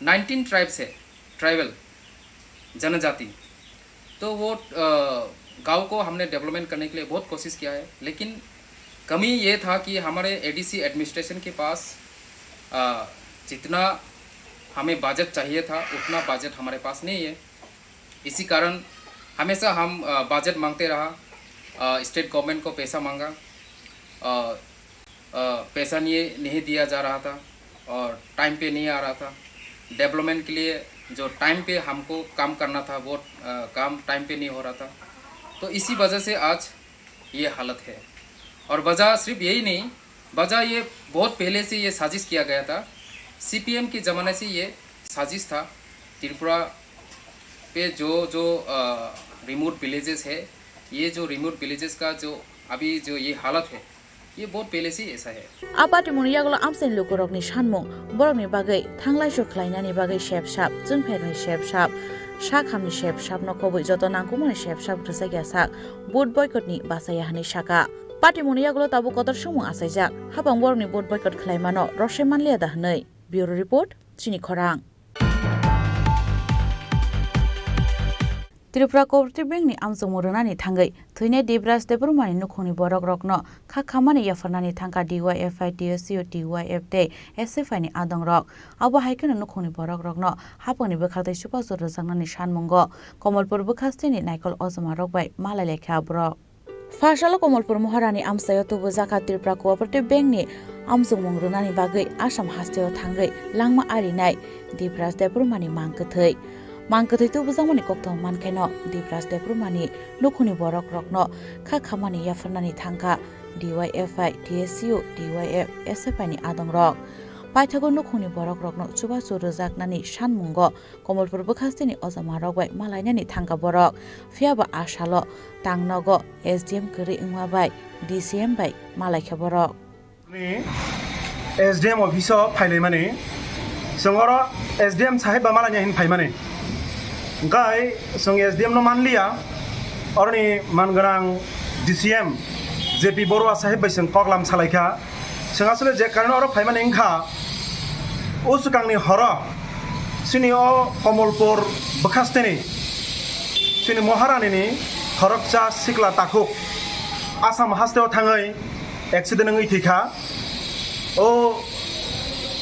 नाइनटीन ट्राइब्स है, ट्राइबल जनजाति। तो वो, अ, गांव को हमने डेवलपमेंट करने के लिए बहुत कोशिश किया है, लेकिन कमी ये था कि हमारे एडीसी एडमिनिस्ट्रेशन के पास, अ, जितना हमें बजट चाहिए था, उतना बजट हमारे पास नहीं है। इसी कारण हमेशा हम, अ, बजट मांगते रहा, अ, स्टेट गवर्नमेंट को पैसा मांगा, अ, अ, पैसा नहीं, नहीं दिया जा रहा था और टाइम पे नहीं आ रहा था। डेवलपमेंट के लिए जो टाइम पे हमको काम करना था, वो, अ, काम टाइम पे नहीं हो रहा था। तो इसी वजह से आज ये हालत है। और वजह सिर्फ यही नहीं, वजह ये बहुत पहले से ये साजिश किया गया था। सीपीएम के ज़माने से ये साजिश था। त्रिपुरा पे जो, जो, अ, रिमोट विलेजेस है, ये जो रिमोट विलेजेस का जो अभी जो ये हालत है, ये बहुत पहले से ही ऐसा है। A patimungni yagulo amchaini lukurokni sanmung, borokni bagwi thanglai-su khlainani bagwi sepsap, chwngpherni sepsap, sak hamni sepsapno kubui joto nangkukmani sepsap rwjakya sak, vote boycott-ni bachaya hwnwi saka. Patimungni yagulo tabuk kotor swngmung achaijak, hapang borokni vote boycott khlaimano rwsai manliya da hwnwi. Bureau Report, Chini Khorang. Tripura Cooperative Bank ni amchukmung rwnani thangwi thwinai Dibraj Debbarmani nukhungni borok rokno kha khamani yapharnani thangkha D Y F I, T S U, T Y F tei S F I ni adongrok. Abo hai kheno nukhungni borok rokno hapangni bwkhaktwi chubachu rwjaknani sanmungo Komolpur bwkhasteni naikol ojoma rok bai malai laikha borok. Phasalo Komolpur Moharani amchaio tubujak kha Tripura Cooperative Bank ni amchukmung rwnani bagwi Assam hasteo thangwi langma arinai Dibraj Debbarmani mang kwthwi. Mang kwthwi tubujakmani koktwma mankheno Dibraj Debbarmani nukhungni borok rokno kha khamani yapharnani thangkha D Y F I, T S U, T Y F, S F I ni adongrok. Paithago nukhungni borok rokno chubachu rwjaknani sanmungo Komolpur bwkhasteni ojoma rok bai malainani thangkha borok. Phiya ba a salo tangnogo S D M kwrwi wngma bai D C M bai malaikha borok. Ni S D M office o phailaimani, chwng oro S D M sahib ba malaina hin phaimani. Hwnkhe chwng S D M no manliya, oroni mangwnang D C M J P Borua sahib bai chwng koklam salaikha. Chwng asole je karone oro phaimani wngkha, o swkangni horo chini o Komolpur bwkhasteni chini Moharanini khoroksa sikla takhuk Assam hasteo thangwi accident wngwi thwikha. O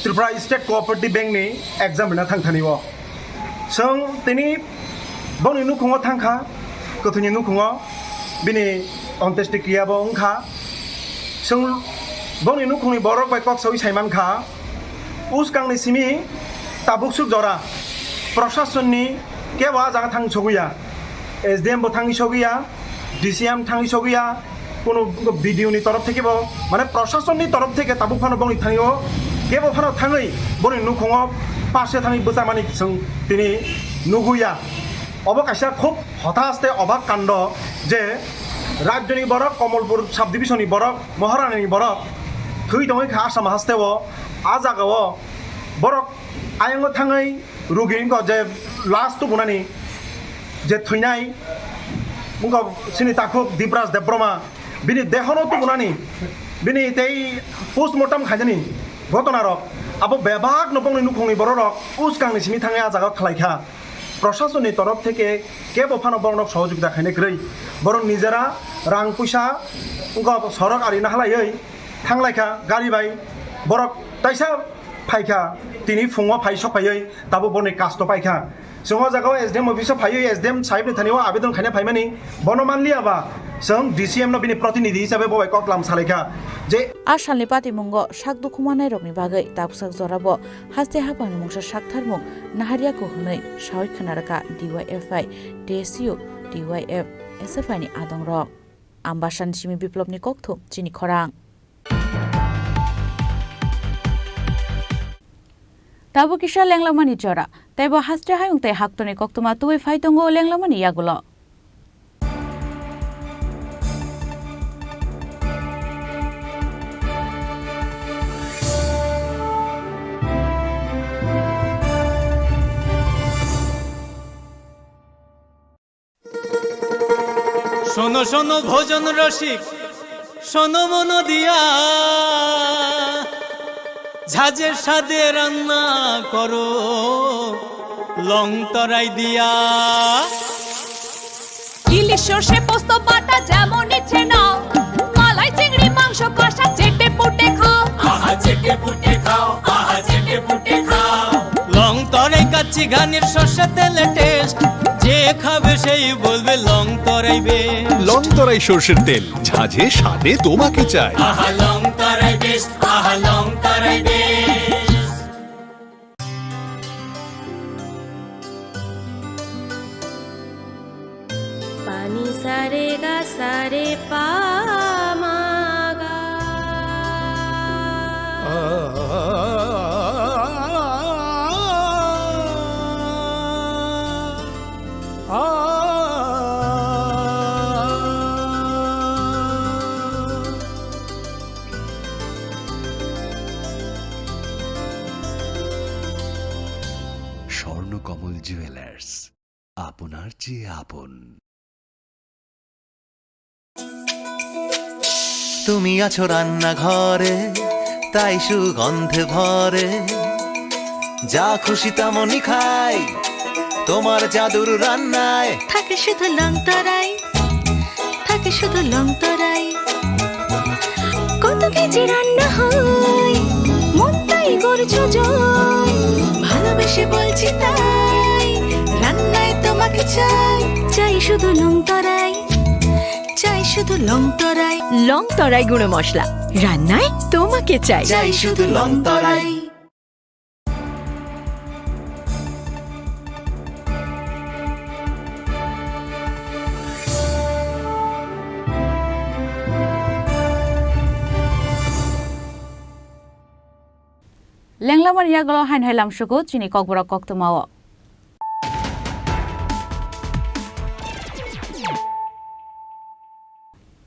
Tripura State Cooperative Bank ni exam rwna thangthani o. Chwng tini bongni nukhungo thangkha, kwthwini nukhungo bini ontyesti kriya bo wngkha. Chwng bongni nukhungni borok bai kok sawi saimankha, uskangni simi tabuksuk jora prosasonni kebo a jaga thang sogwiya, S D M bo thangwi sogwiya, D C M thangwi sogwiya, kunu B D O ni torof theke bo, mane, prosasonni torof theke tabuk phano bongni thangwi o, kebo phano thangwi boni nukhungo pase thangwi bwchamani chwng tini nuguya. Obo kaisa khub hotas tei obak kando je rajyoni borok, Komolpur sub division ni borok, Moharani ni borok thwi tongwi kha Assam haste o, a jaga o borok ayang o thangwi rugi wngkha je last tubunani je thwinai wngkha chini takhuk Dipraj Debbarma, bini dehono tubunani, bini tei postmortem khainani gotona rok, abo bebak no bongni nukhungni borok rok uskang ni simi thangwi a jaga o khlai kha. Prosasonni torof theke kebo phano borok no sohojogita khainai kwrwi, borok nijera rang puisa wngkha sorok ari nahalaiwi thanglaikha gari bai, borok taisa phaikha, tini phungo phai sok phaiwi tabuk borni kasto paikha. Chwng o jaga o S D M office o phaiwi S D M sahib ni thani o abedon khaina phaimani, bono manliya ba chwng D C M no bini protinidhi hisabe bo bai koklam salaikha je. A salni patimungo sak dukhu mannairokni bagwi tabuksak jorabo haste haphangni mungsa saktharmung naharya kho hwnwi sawi khna rwkha D Y F I, T S U, T Y F, S F I ni adongrok. Ambasani simi Biplopni kokthum chini khorang. Tabuk kisa lenglamani jora, teibo haste hayung tei haktorni koktwma tubui phai tongo lenglamani yagulo. শোনো শোনো ভোজন রসিক, শোনো মন দিয়া, ঝাঁঝে স্বাদে রান্না করো লং তরাই দিয়া। ইলিশ সর্ষে পোস্ত বাটা যেমন ইচ্ছে নাও, মালাই চিংড়ি মাংস কষা চেটে পুটে খাও। আহা চেটে পুটে খাও, আহা চেটে পুটে খাও। লং তরাই কাচ্চি ঘানির সর্ষে তেলে টেস্ট, যে খাবে সেই বলবে Longtharai best. Longtharai সর্ষের তেল, ঝাঁঝে স্বাদে তোমাকে চাই। আহা লং তরাই বেস্ট, আহা Longtharai best. Pani sare ga sare pa ma ga. Swarnakamal jewellers, আপনার চেয়ে আপন। তুমি আছো রান্নাঘরে, তাই সুগন্ধে ভরে, যা খুশি তেমনই খাই। তোমার জাদুর রান্নায় থাকে শুধু লং তরাই, থাকে শুধু লং তরাই। কত কেজি রান্না হয়, মনটাই করছো জয়। ভালোবেসে বলছি তাই, রান্নায় তোমাকে চাই, চাই শুধু লং তরাই, চাই শুধু লং তরাই। লং তরাই গুঁড়ো মশলা, রান্নায় তোমাকে চাই। চাই শুধু লং তরাই। Lenglamani yagulo haino hai lamsugo chini kokborok koktwmao.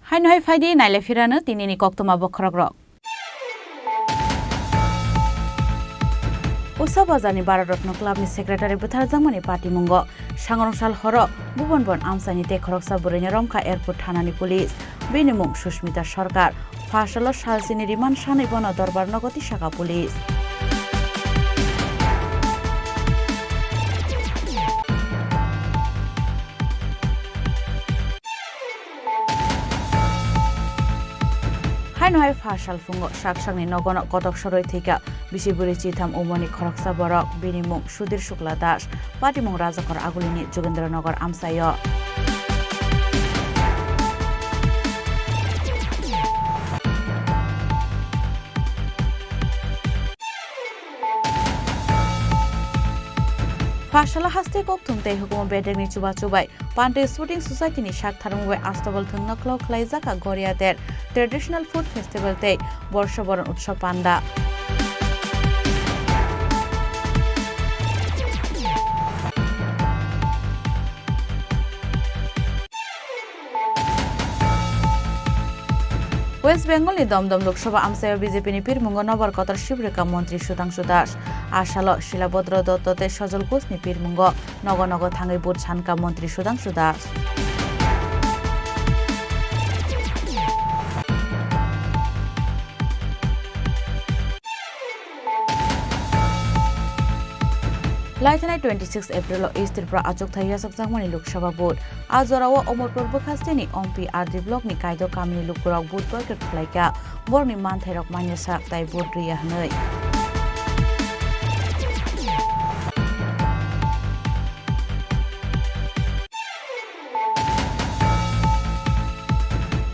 Haino hai phaidi naile phirano tinini koktwma bokhorokrok. Usa Bazarni Bharat Ratna Clubni Secretary bwtharjakmani patimungo. Sangrong sal horo Bhuban Bon amchaini tei khoroksa bwrwino romkha airport thanani police. Bini mung Sushmita Sarkar. Phasalo salsini remand sanwi bono dorbar nogo tisaka police. Haino hai pha salphungo sak sakni nogono kotok sorwi thwikha bisi bwrwi chitham umorni khoroksa borok, bini mung Sudhir Shukla Das, patimung Rajakhor Agulini Jogendra Nagar amchaio. Phasalo haste kokthum tei hukumu bedekni chubachu bai Pante Sporting Society ni sak tharmung bai astobol thwngno khlo khlaijak a Goriater Traditional Food Festival tei Borsha Boron Utsav panda. West Bengal ni Domdom Lok Sabha amchaio B J P ni pirmungo nobar kotor sibrika montri Sudhangshu Das. Asalo Shilabhadra Dotto tei Sajal Ghosh ni pirmungo nogo nogo thangwi vote sankha montri Sudhangshu Das. Laithanai twenty six April o East Tripura achukthai yachakjakmani Lok Sabha vote. A jorao Omorpur bwkhasteni Ompi R D block ni Kaido kamini lukurok vote boycott khlaikha, borokni manthairok manya sak tai vote rwya hwnwi.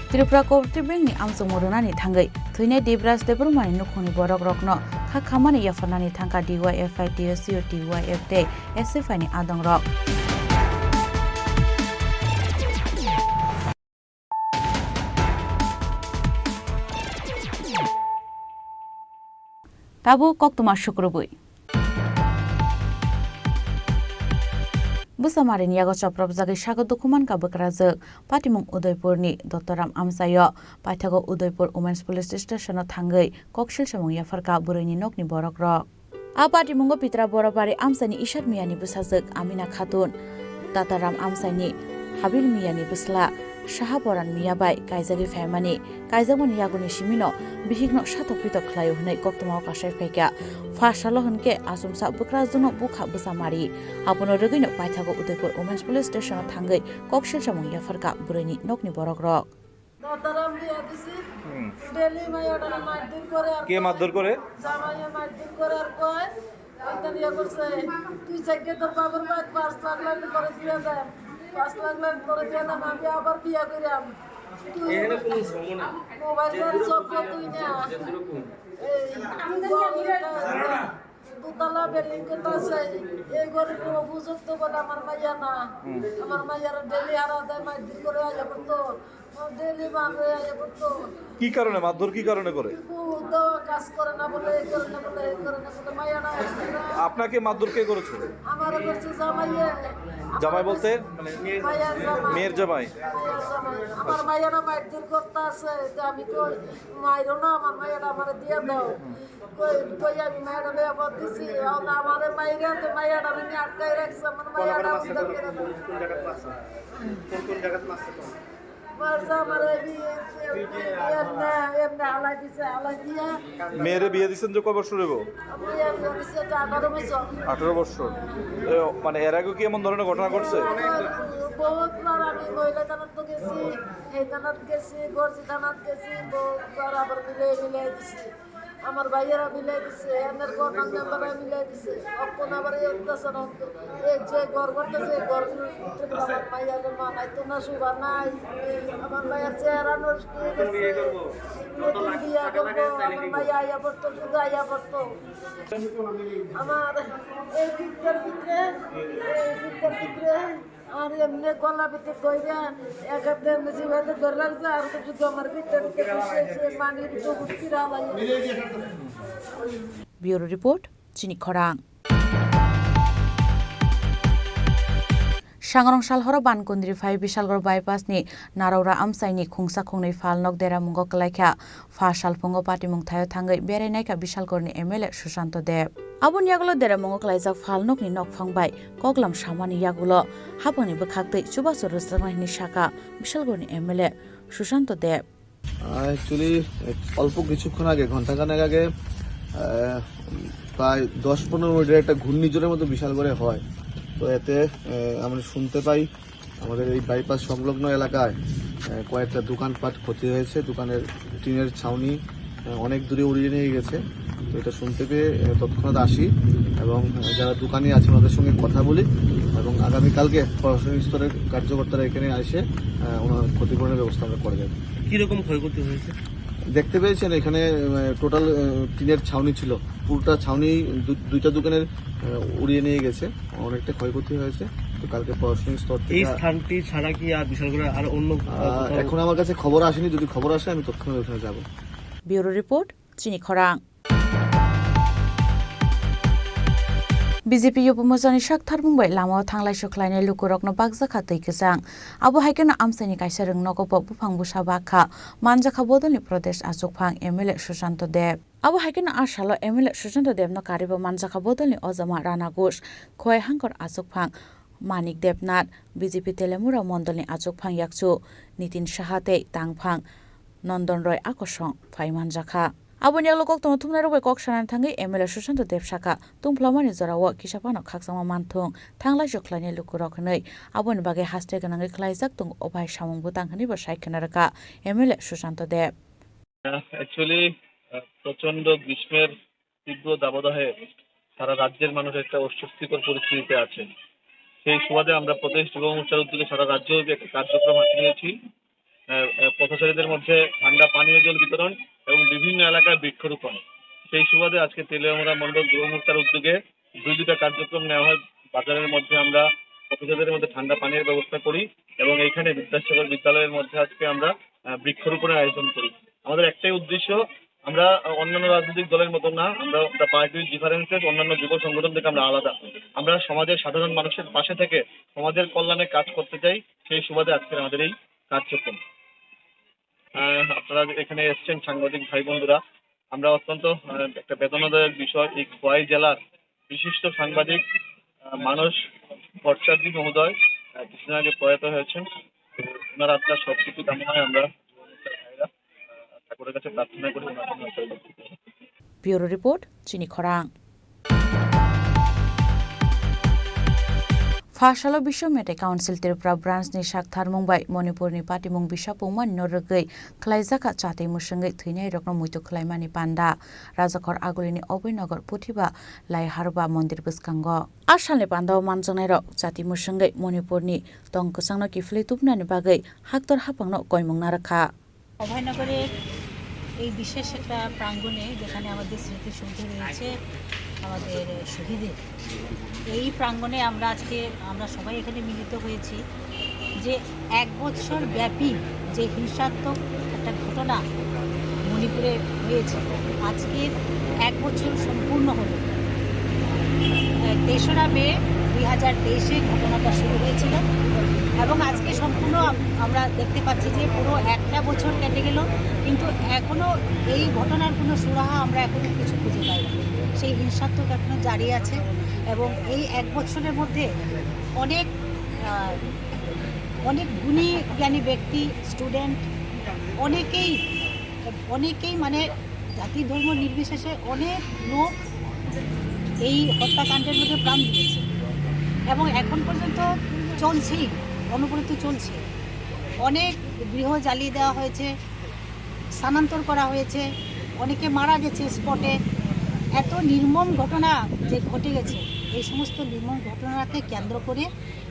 Tripura Cooperative Bank ni amchukmung rwnani thangwi thwinai Debraj Debbarmani nukhungni borokrokno kha khamani yapharnani thangkha D Y F I, T S U, T Y F tei S F I ni adongrok. Tabuk koktwma sukrubwi. Bwsamarini yago chopropjagwi sago dukhu mankha bwkrajwk. Patimung Udaipurni Dottoram amchaio. Paithago Udaipur Women's Police Station-o thangwi koksil samung yapharkha bwrwini nokni borokrok. A patimungo Pitra Borobari amchaini Ishar Miyani bwsajwk Amina Khatun, Tataram amchaini Habil Miyani bwsla Saha Poran Miya bai kaijagwi phaimani. Kaijakmani yagulni simino bihikno satok pitok khlaio hwnwi koktwmao kasai phaikha. Pha salo hwnkhe achomsa bwkrajwkno bukha bwchamari. Abono rwgwino paithago Udaipur Women's Police Station-o thangwi koksil samung yapharkha bwrwini nokni borokrok. দাদারা বিয়া দিছি। হুম। ডেইলি মাইয়াটারে মারধর করে আর কে মারধর করে? জামাইয়ে মারধর করে আর কয়, "ওইটা বিয়ে করছে। তুই চাইকে তোর বাবার ভাই পাঁচ লাখ লাখ করে দিয়ে দেন। পাঁচ লাখ লাখ করে দিয়ে দেন, আমি আবার বিয়ে করিয়াম।" তুই এখানে কোনো সময় না। মোবাইল আর সব তুই না। এই দুতলা বিল্ডিং করতে আছে, এই ঘরে কোনো উপযুক্ত বলে আমার মাইয়া না। হুম। আমার মাইয়ার ডেইলি হারা দেয়, মারধর করে আইয়া করতো। ডেইলি মারবে, আইয়া করতো। কি কারণে মারধর, কি কারণে করে? ও তো কাজ করে না বলে, এই করে না বলে, এই করে না বলে, মাইয়া না আসে না। আপনাকে মারধর কে করেছে? আমারে করছে জামাইয়ে। জামাই বলতে? মানে মেয়ের জামাই। মেয়ের জামাই। মাইয়ার জামাই। আমার মাইয়ারা মারধর করতে আছে, যে আমি কই, "মাইরো না, আমার মাইয়াটা আমারে দিয়ে দাও।" কই, কই আমি মাইয়াটা বিয়া করতেছি, এখন আমারে মাইরা তো মাইয়াটা আমি আটকাই রাখছে, আমার মাইয়াটা উদ্ধার করে দাও। কোন জায়গাত মারছে? কোন, কোন জায়গাত মারছে কোন? মারছে আমার এই বিয়ে, বিয়ে, বিয়ে না, মেয়েরে বিয়ে দিচ্ছেন যে কয় বছর হইব? আঠারো বছর। এ, মানে এর আগে কি এমন ধরনের ঘটনা ঘটছে? বহুত বার আমি মহিলা থানাত তো গেছি, এই থানাত গেছি, গর্জি থানাত গেছি, বহুত বার আবার মিলে মিলে দিছি। আমার ভাইয়েরা মিলে দিছে, এমএলএ প্রধান মেম্বাররা মিলে দিছে। অখন আবার এই অত্যাচার হতো। এই যে ঘর করতেছে, এই ঘর করতে আমার ভাইয়ারে মানাইতো না, শোভা নাই। আমার ভাইয়ার চেহারা নষ্ট হয়ে গেছে। নতুন বিয়া করবো, আমার ভাইয়া আইয়া পড়তো, শুধু আইয়া পড়তো। আমার এই ভিতর ভিতরে, এই ভিতর ভিতরে আর এমনি গলা ভিতরে দইরা এক হাতে এমনি জিভাতে ধরে রাখছে, আর তো শুধু আমার ভিতরে ভিতরে বসে এসে পানির তো উঠতে রাখা লাগে। Bureau report, Chini Khorang. Sangrong sal horo Bankundri phai Bishalgarh bypass ni Naraura amchaini khungsa khungnwi phalnok deramungo kwlaikha. Pha salphungo patimung thaio thangwi berainaikha Bishalgarhni M L A Sushanto Deb. Aboni yagulo deramungo kwlaijak phalnokni nokphang bai koklam samani yagulo haphangni bwkhaktwi chubachu rwchapnai hwnwi sakha Bishalgarhni M L A Sushanto Deb. Actually অল্প কিছুক্ষণ আগে, ঘন্টাখানেক আগে, আহ, প্রায় দশ পনেরো মিনিটের একটা ঘূর্ণিঝড়ের মতো বিশাল করে হয়। তো এতে, আহ, আমরা শুনতে পাই আমাদের এই বাইপাস সংলগ্ন এলাকায়, আহ, কয়েকটা দোকানপাট ক্ষতি হয়েছে, দোকানের টিনের ছাউনি, আহ, অনেক দূরে উড়িয়ে নিয়ে গেছে। তো এটা শুনতে পেয়ে, আহ, তৎক্ষণাৎ আসি এবং, আহ, যারা দোকানি আছে ওনাদের সঙ্গে কথা বলি এবং আগামীকালকে প্রশাসনিক স্তরের কার্যকর্তারা এখানে এসে, আহ, ওনার ক্ষতিপূরণের ব্যবস্থা আমরা করে দেব। কিরকম ক্ষয়ক্ষতি হয়েছে? দেখতে পেয়েছেন এখানে, আহ, টোটাল, আহ, টিনের ছাউনি ছিল, পুরোটা ছাউনি দু-, দুইটা দোকানের, আহ, উড়িয়ে নিয়ে গেছে, অনেকটা ক্ষয়ক্ষতি হয়েছে। তো কালকে প্রশাসনিক স্তর থেকে এই স্থানটি ছাড়া কি আর বিশালগড়ে আর অন্য, আহ, আহ, কোথাও? এখন আমার কাছে খবর আসেনি, যদি খবর আসে আমি তৎক্ষণাৎ ওখানে যাব। Bureau report, Chini Khorang. B J P yopumosani sak tharmung bai lamao thanglai sukhlainai lukurokno bakjakha twi kwchang. Abo hai kheno amchaini kaisa rwngnogo bo buphang bwsa bakha manjakha bodolni Pradesh achukphang M L A Sushanto Deb. Abo hai kheno a salo M L A Sushanto Debno karibo manjakha bodolni ojama Rana Ghosh, Khowai Hangkor achukphang Manik Debnath, B J P Telemura mondolni achukphang yakchu Nitin Saha tei tangphang Nondon Roy akosong phai manjakha. Aboni ulo koktwma thumnairok bai kok sanani thangwi M L A Sushanto Deb sakha, tungphlamani jorao kisa phano khakchangma manthung, thanglai sukhlainai lukurok hwnwi. Aboni bagwi haste gwnangwi khlaijak tongo, o bai samung bwtang hwnwibo sai khna rwkha M L A Sushanto Deb. আহ, actually, আহ, প্রচণ্ড গ্রীষ্মের তীব্র দাবদাহে সারা রাজ্যের মানুষ একটা অস্বস্তিকর পরিস্থিতিতে আছে। সেই সুবাদে আমরা প্রদেশ যুব মোর্চার উদ্যোগে সারা রাজ্যব্যাপী একটা কার্যক্রম হাতে নিয়েছি। আহ, আহ, পথচারীদের মধ্যে ঠান্ডা পানীয় জল বিতরণ এবং বিভিন্ন এলাকায় বৃক্ষরোপণ। সেই সুবাদে আজকে তেলিয়ামুড়া মণ্ডল যুব মোর্চার উদ্যোগে দুই দুইটা কার্যক্রম নেওয়া হয়। বাজারের মধ্যে আমরা পথচারীদের মধ্যে ঠান্ডা পানীয় ব্যবস্থা করি এবং এইখানে বিদ্যাসাগর বিদ্যালয়ের মধ্যে আজকে আমরা, আহ, বৃক্ষরোপণের আয়োজন করি। আমাদের একটাই উদ্দেশ্য, আমরা, আহ, অন্যান্য রাজনৈতিক দলের মতো না, আমরা একটা পার্টির ডিফারেন্সেস অন্যান্য যুব সংগঠন থেকে আমরা আলাদা। আমরা সমাজের সাধারণ মানুষের পাশে থেকে সমাজের কল্যাণে কাজ করতে চাই, সেই সুবাদে আজকের আমাদের এই কার্যক্রম। আহ, আপনারা যে এখানে এসছেন সাংবাদিক ভাই বন্ধুরা, আমরা অত্যন্ত, আহ, একটা বেদনাদায়ক বিষয়, এই খোয়াই জেলার বিশিষ্ট সাংবাদিক, আহ, মানস ভট্টাচার্য মহোদয়, আহ, কিছুদিন আগে প্রয়াত হয়েছেন। তো ওনার আত্মার সদ্গতি কামনায় আমরা, আহ, ঠাকুরের কাছে প্রার্থনা করি ওনার জন্য। Bureau report, Chini Khorang. Phasalo Biswa Metai Council Tripura Branch ni sak tharmung bai Manipur ni patimung bisa pungmani no rwgwi khwlaijakha chatwi mwswngwi thwinairokno muitu khwlaimani panda. Rajakhor Agulini Oboi Nagar Puthiba Laiharba Mondir bwskango. A salni pandao manjaknairok chati mwswngwi Manipurni tong kwchangno kiphilwi tubunani bagwi haktor haphangno koimung narwkha. অভয়নগরের এই বিশেষ একটা প্রাঙ্গণে, যেখানে আমাদের স্মৃতিসৌধ রয়েছে আমাদের শহীদের, এই প্রাঙ্গণে আমরা আজকে, আমরা সবাই এখানে মিলিত হয়েছি যে এক বছর ব্যাপী যে হিংসাত্মক একটা ঘটনা মণিপুরে হয়েছে, আজকে এক বছর সম্পূর্ণ হলো। তেসরা মে দুই হাজার তেইশে ঘটনাটা শুরু হয়েছিল এবং আজকে সম্পূর্ণ আম-, আমরা দেখতে পাচ্ছি যে পুরো একটা বছর কেটে গেল, কিন্তু এখনো এই ঘটনার কোনো সুরাহা আমরা এখনো কিছু খুঁজে পাইনি। সেই হিংসাত্মক এখনো জারি আছে এবং এই এক বছরের মধ্যে অনেক, আহ, অনেক গুণী জ্ঞানী ব্যক্তি, স্টুডেন্ট, অনেকেই অনেকেই, মানে, জাতি ধর্ম নির্বিশেষে অনেক লোক এই হত্যাকাণ্ডের মধ্যে প্রাণ দিয়েছে এবং এখন পর্যন্ত চলছেই, অনবরত চলছে। অনেক গৃহ জ্বালিয়ে দেওয়া হয়েছে, স্থানান্তর করা হয়েছে, অনেকে মারা গেছে স্পটে। এত নির্মম ঘটনা যে ঘটে গেছে, এই সমস্ত নির্মম ঘটনাকে কেন্দ্র করে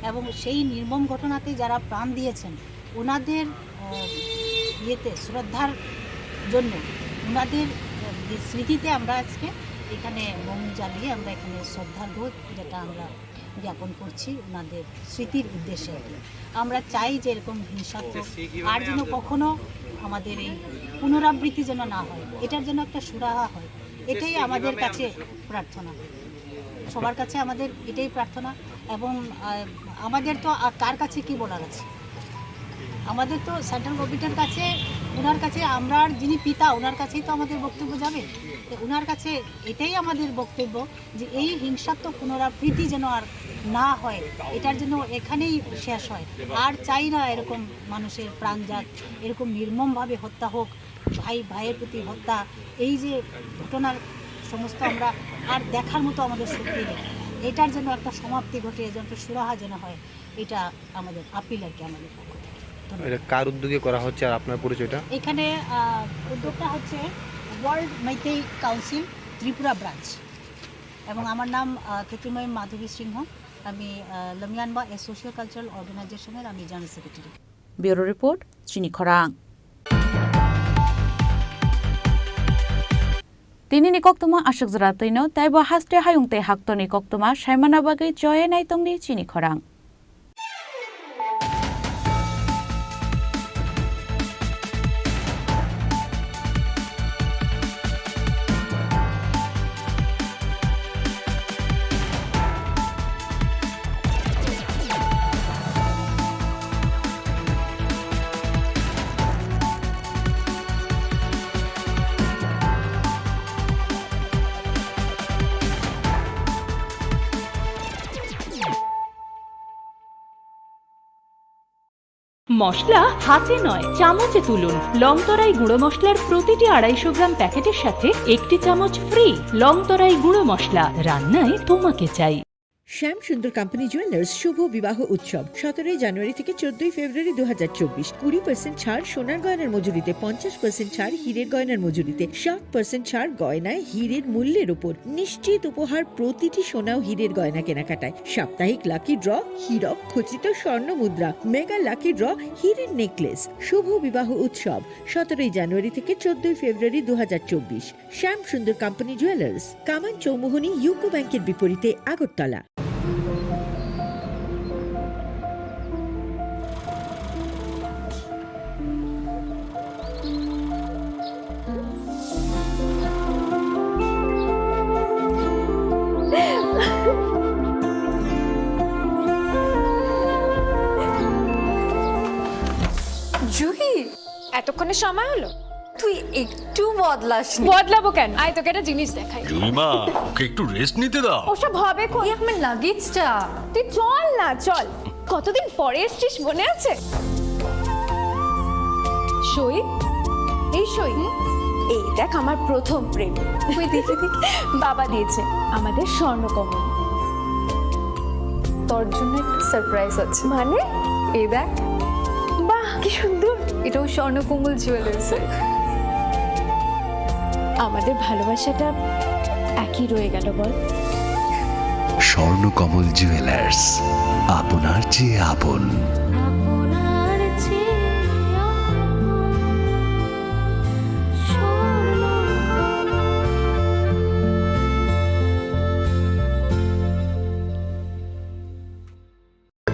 এবং সেই নির্মম ঘটনাতে যারা প্রাণ দিয়েছেন, ওনাদের, আহ, ইয়েতে, শ্রদ্ধার জন্য, ওনাদের, আহ, স্মৃতিতে আমরা আজকে এখানে মোম জ্বালিয়ে আমরা এখানে শ্রদ্ধার্ঘ, যেটা আমরা জ্ঞাপন করছি ওনাদের স্মৃতির উদ্দেশ্যে। আমরা চাই যে এরকম হিংসাত্মক আর যেন কখনো আমাদের এই পুনরাবৃত্তি যেন না হয়, এটার জন্য একটা সুরাহা হয়, এটাই আমাদের কাছে প্রার্থনা। সবার কাছে আমাদের এটাই প্রার্থনা। এবং, আহ, আমাদের তো আর কার কাছে কি বলার আছে? আমাদের তো সেন্ট্রাল গভর্নমেন্টের কাছে, ওনার কাছে, আমরা আর যিনি পিতা, ওনার কাছেই তো আমাদের বক্তব্য যাবে। তো ওনার কাছে এটাই আমাদের বক্তব্য যে এই হিংসাত্মক পুনরাবৃত্তি যেন আর না হয়, এটার জন্য এখানেই শেষ হয়। আর চাই না এরকম মানুষের প্রাণ যাক, এরকম নির্মমভাবে হত্যা হোক, ভাই ভাইয়ের প্রতি হত্যা, এই যে ঘটনার সমস্ত আমরা আর দেখার মতো আমাদের শক্তি নেই। এটার জন্য একটা সমাপ্তি ঘটে, যেন একটা সুরাহা যেন হয়, এটা আমাদের আপিল আর কি আমাদের পক্ষ থেকে। ধন্যবাদ। এটা কার উদ্যোগে করা হচ্ছে আর আপনার পরিচয়টা? এখানে, আহ, উদ্যোগটা হচ্ছে ওয়ার্ল্ড মেইতেই কাউন্সিল ত্রিপুরা ব্রাঞ্চ এবং আমার নাম, আহ, থুতুময় মাধবী সিংহ। আমি, আহ, লমিয়ানবা এ সোশিও কালচারাল অর্গানাইজেশনের আমি general secretary. Bureau report, Chini Khorang. Tini ni koktwma aswk jora twino, tei bo haste hayung tei haktorni koktwma saimana bagwi choye naitongdi Chini Khorang. মশলা হাতে নয়, চামচে তুলুন। লংতরাই গুঁড়ো মশলার প্রতিটি আড়াইশো গ্রাম প্যাকেটের সাথে একটি চামচ ফ্রি। লংতরাই গুঁড়ো মশলা, রান্নায় তোমাকে চাই। শ্যাম সুন্দর কোম্পানি জুয়েলার্স শুভ বিবাহ উৎসব সতেরোই জানুয়ারি থেকে চোদ্দই ফেব্রুয়ারি দু হাজার চব্বিশ। কুড়ি পার্সেন্ট ছাড় সোনার গয়নার মজুরিতে, পঞ্চাশ পার্সেন্ট ছাড় হীরের গয়নার মজুরিতে, ষাট পার্সেন্ট ছাড় গয়নায় হীরের মূল্যের উপর। নিশ্চিত উপহার প্রতিটি সোনা ও হীরের গয়না কেনাকাটায়। সাপ্তাহিক লাকি ড্র, হীরক খচিত স্বর্ণ মুদ্রা, মেগা লাকি ড্র, হীরের নেকলেস। শুভ বিবাহ উৎসব সতেরোই জানুয়ারি থেকে চোদ্দই ফেব্রুয়ারি দু হাজার চব্বিশ। শ্যাম সুন্দর কোম্পানি জুয়েলার্স, কামান চৌমুহনী ইউকো ব্যাংকের বিপরীতে, আগরতলা। জুহি, এতক্ষণে সময় হলো? তুই একটু বদলাসনি। বদলাবো কেন? আয়, তোকে একটা জিনিস দেখাই। জুলিমা, ওকে একটু রেস্ট নিতে দাও। ওসব হবে কোন? এই আমার লাগেজটা। তুই চল না, চল। কতদিন পরে এসছিস, মনে আছে? সই, এই সই। এই দেখ, আমার প্রথম প্রেম। ওই দেখে দেখে। বাবা দিয়েছে আমাদের স্বর্ণকমল। তোর জন্য একটা সারপ্রাইজ আছে। মানে? এই দেখ। বাহ, কি সুন্দর। এটাও স্বর্ণকমল জুয়েলার্সের। আমাদের ভালোবাসাটা একই রয়ে গেল, বল? স্বর্ণকমল জুয়েলার্স, আপনার চেয়ে আপন। আপনার চেয়ে আপন স্বর্ণকমল।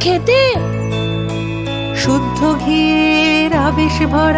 খেতে শুদ্ধ ঘিয়ের আবেশ ভরা